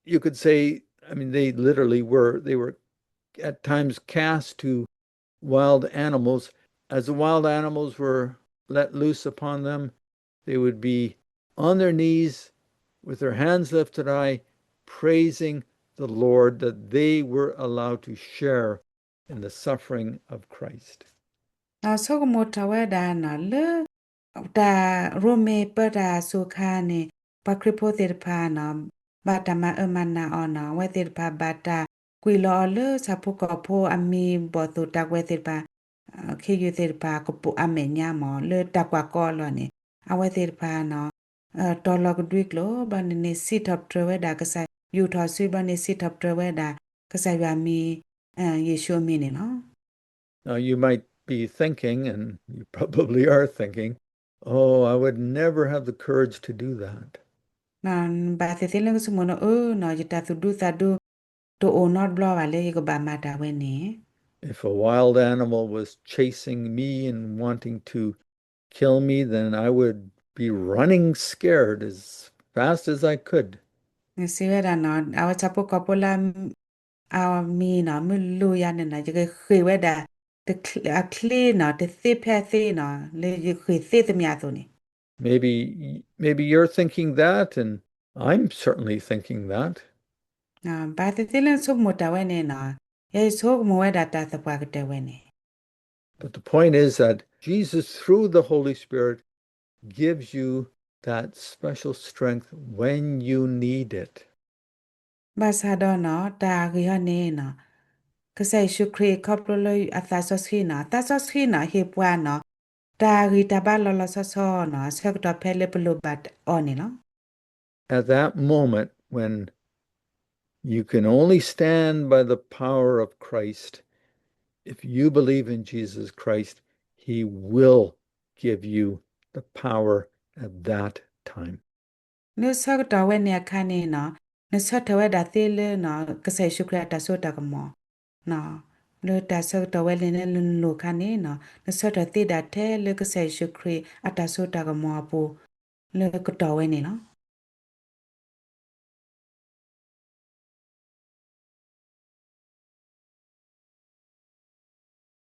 you could say, I mean, they literally were, they were at times cast to wild animals. As the wild animals were let loose upon them, they would be on their knees with their hands lifted high, praising the Lord that they were allowed to share in the suffering of Christ. ဒီးဆိကမိၣ်ထီၣ်ဝဲဒၣ်နီၤ လၢ တၢ်ရိမ့ၤပၢတၢ်စူၤခါန့ၣ် ပှၤခရံာ်ဖိသ့ၣ်တဖၣ်နီၤ ဘၣ်တၢ်မၤအၢမၤနးအီၤနီၤ အဝဲသ့ၣ်တဖၣ်ဘၣ်တၢ်ကွံာ်လီၤအီၤလၢဆၣ်ဖိကီၢ်ဖိအမံၤဘီၣ်သိၣ်တၢ်ကွဲၤသ့ၣ်တဖၣ် ခ့ယုၢ်သ့ၣ်တဖၣ်ကပိာ်အမဲာ်ညါမး လၢတၢ်ကွၢ်ကီအလီၢ်န့ၣ် အဝဲသ့ၣ်တဖၣ်နီၤ တီၤလီၤကဒွံကျိာ် ဘျီန့ၣ်န့ၣ် စံးထီၣ်ပတြၢၤဝဲဒၣ်ကစၢ် ယူာ်ထီၣ်ဆူ ဘျီန့ၣ် စံးထီၣ်ပတြၢၤဝဲဒၣ် ကစၢ်ယွၤမံၤ ယ့ၣ်ၡူးအမံၤန့ၣ်လီၤ. Now you might be thinking, and you probably are thinking, oh, I would never have the courage to do that. ဘၣ်သ့ၣ်သ့ၣ်လၢကဆိကမိၣ်နီၤ အၢနီၤ ယတၢ်သူၣ်ဒူသးဒူ တအိၣ်နီတဘျီဘၣ်လၢယကဘၣ်မၤတၢ်ဝဲန့ၣ် If a wild animal was chasing me and wanting to kill me, then I would be running scared as fast as I could. စံးဝဲဒၣ်နီၤ အဝဲဆၣ်ဖိကီၢ်ဖိလၢ အမံၤနီၤ မ့ၢ်လူၤယၤန့ၣ်နီၤ ယကဃ့ၢ်ဝဲဒၣ် အချ့နီၤ တသ့ဖဲအသ့နီၤ လၢယဃ့ၢ်သ့သမံအသိးန့ၣ် Maybe, maybe you're thinking that, and I'm certainly thinking that. ဘၣ်သ့ၣ်သ့ၣ်လၢဆိကမိၣ်တၢ်ဝဲန့ၣ်နီၤ ယဆိကမိၣ်ဝဲဒၣ်တၢ်သပှၢ်ကတၢၢ်ဝဲန့ၣ် But the point is that Jesus, through the Holy Spirit, gives you that special strength when you need it. ဘၣ်ဆၣ်ဒီးနီၤ တၢ်ဂ့ၢ်ဟီန့ၣ်နီၤ ကစၢ်ယ့ၣ်ၡူးခရံာ်ခီဖျိလၢအသးစီဆှံနီၤ သးစီဆှံနီၤ ဟ့ၣ်ပှၤနီၤ တၢ်ဂံၢ်တၢ်ဘါလီၤလီၤဆီဆီနီၤ အဆၢကတီၢ်ဖဲလၢပလိၣ်ဘၣ်အီၤန့ၣ်လီၤ. At that moment when you can only stand by the power of Christ, if you believe in Jesus Christ, he will give you the power at that time. လၢဆၢကတီၢ်ဝဲန့ၣ်အခါန့ၣ်နီၤ နဆၢထၢၣ်ဝဲဒၣ်သ့လၢ ကစၢ်ယ့ၣ်ၡူးခရံာ်အတၢ်စိတၢ်ကမီၤ လၢတၢ်ဆၢကတီၢ်ဝဲန့ၣ်လၢနလိၣ်အခါန့ၣ်နီၤ နဆၢထၢၣ်သ့ဒၣ်ထဲလၢကစၢ်ယ့ၣ်ၡူးခရံာ်အတၢ်စိတၢ်ကမီၤအပူၤ လၢကတီၢ်ဝဲန့ၣ်လီၤ.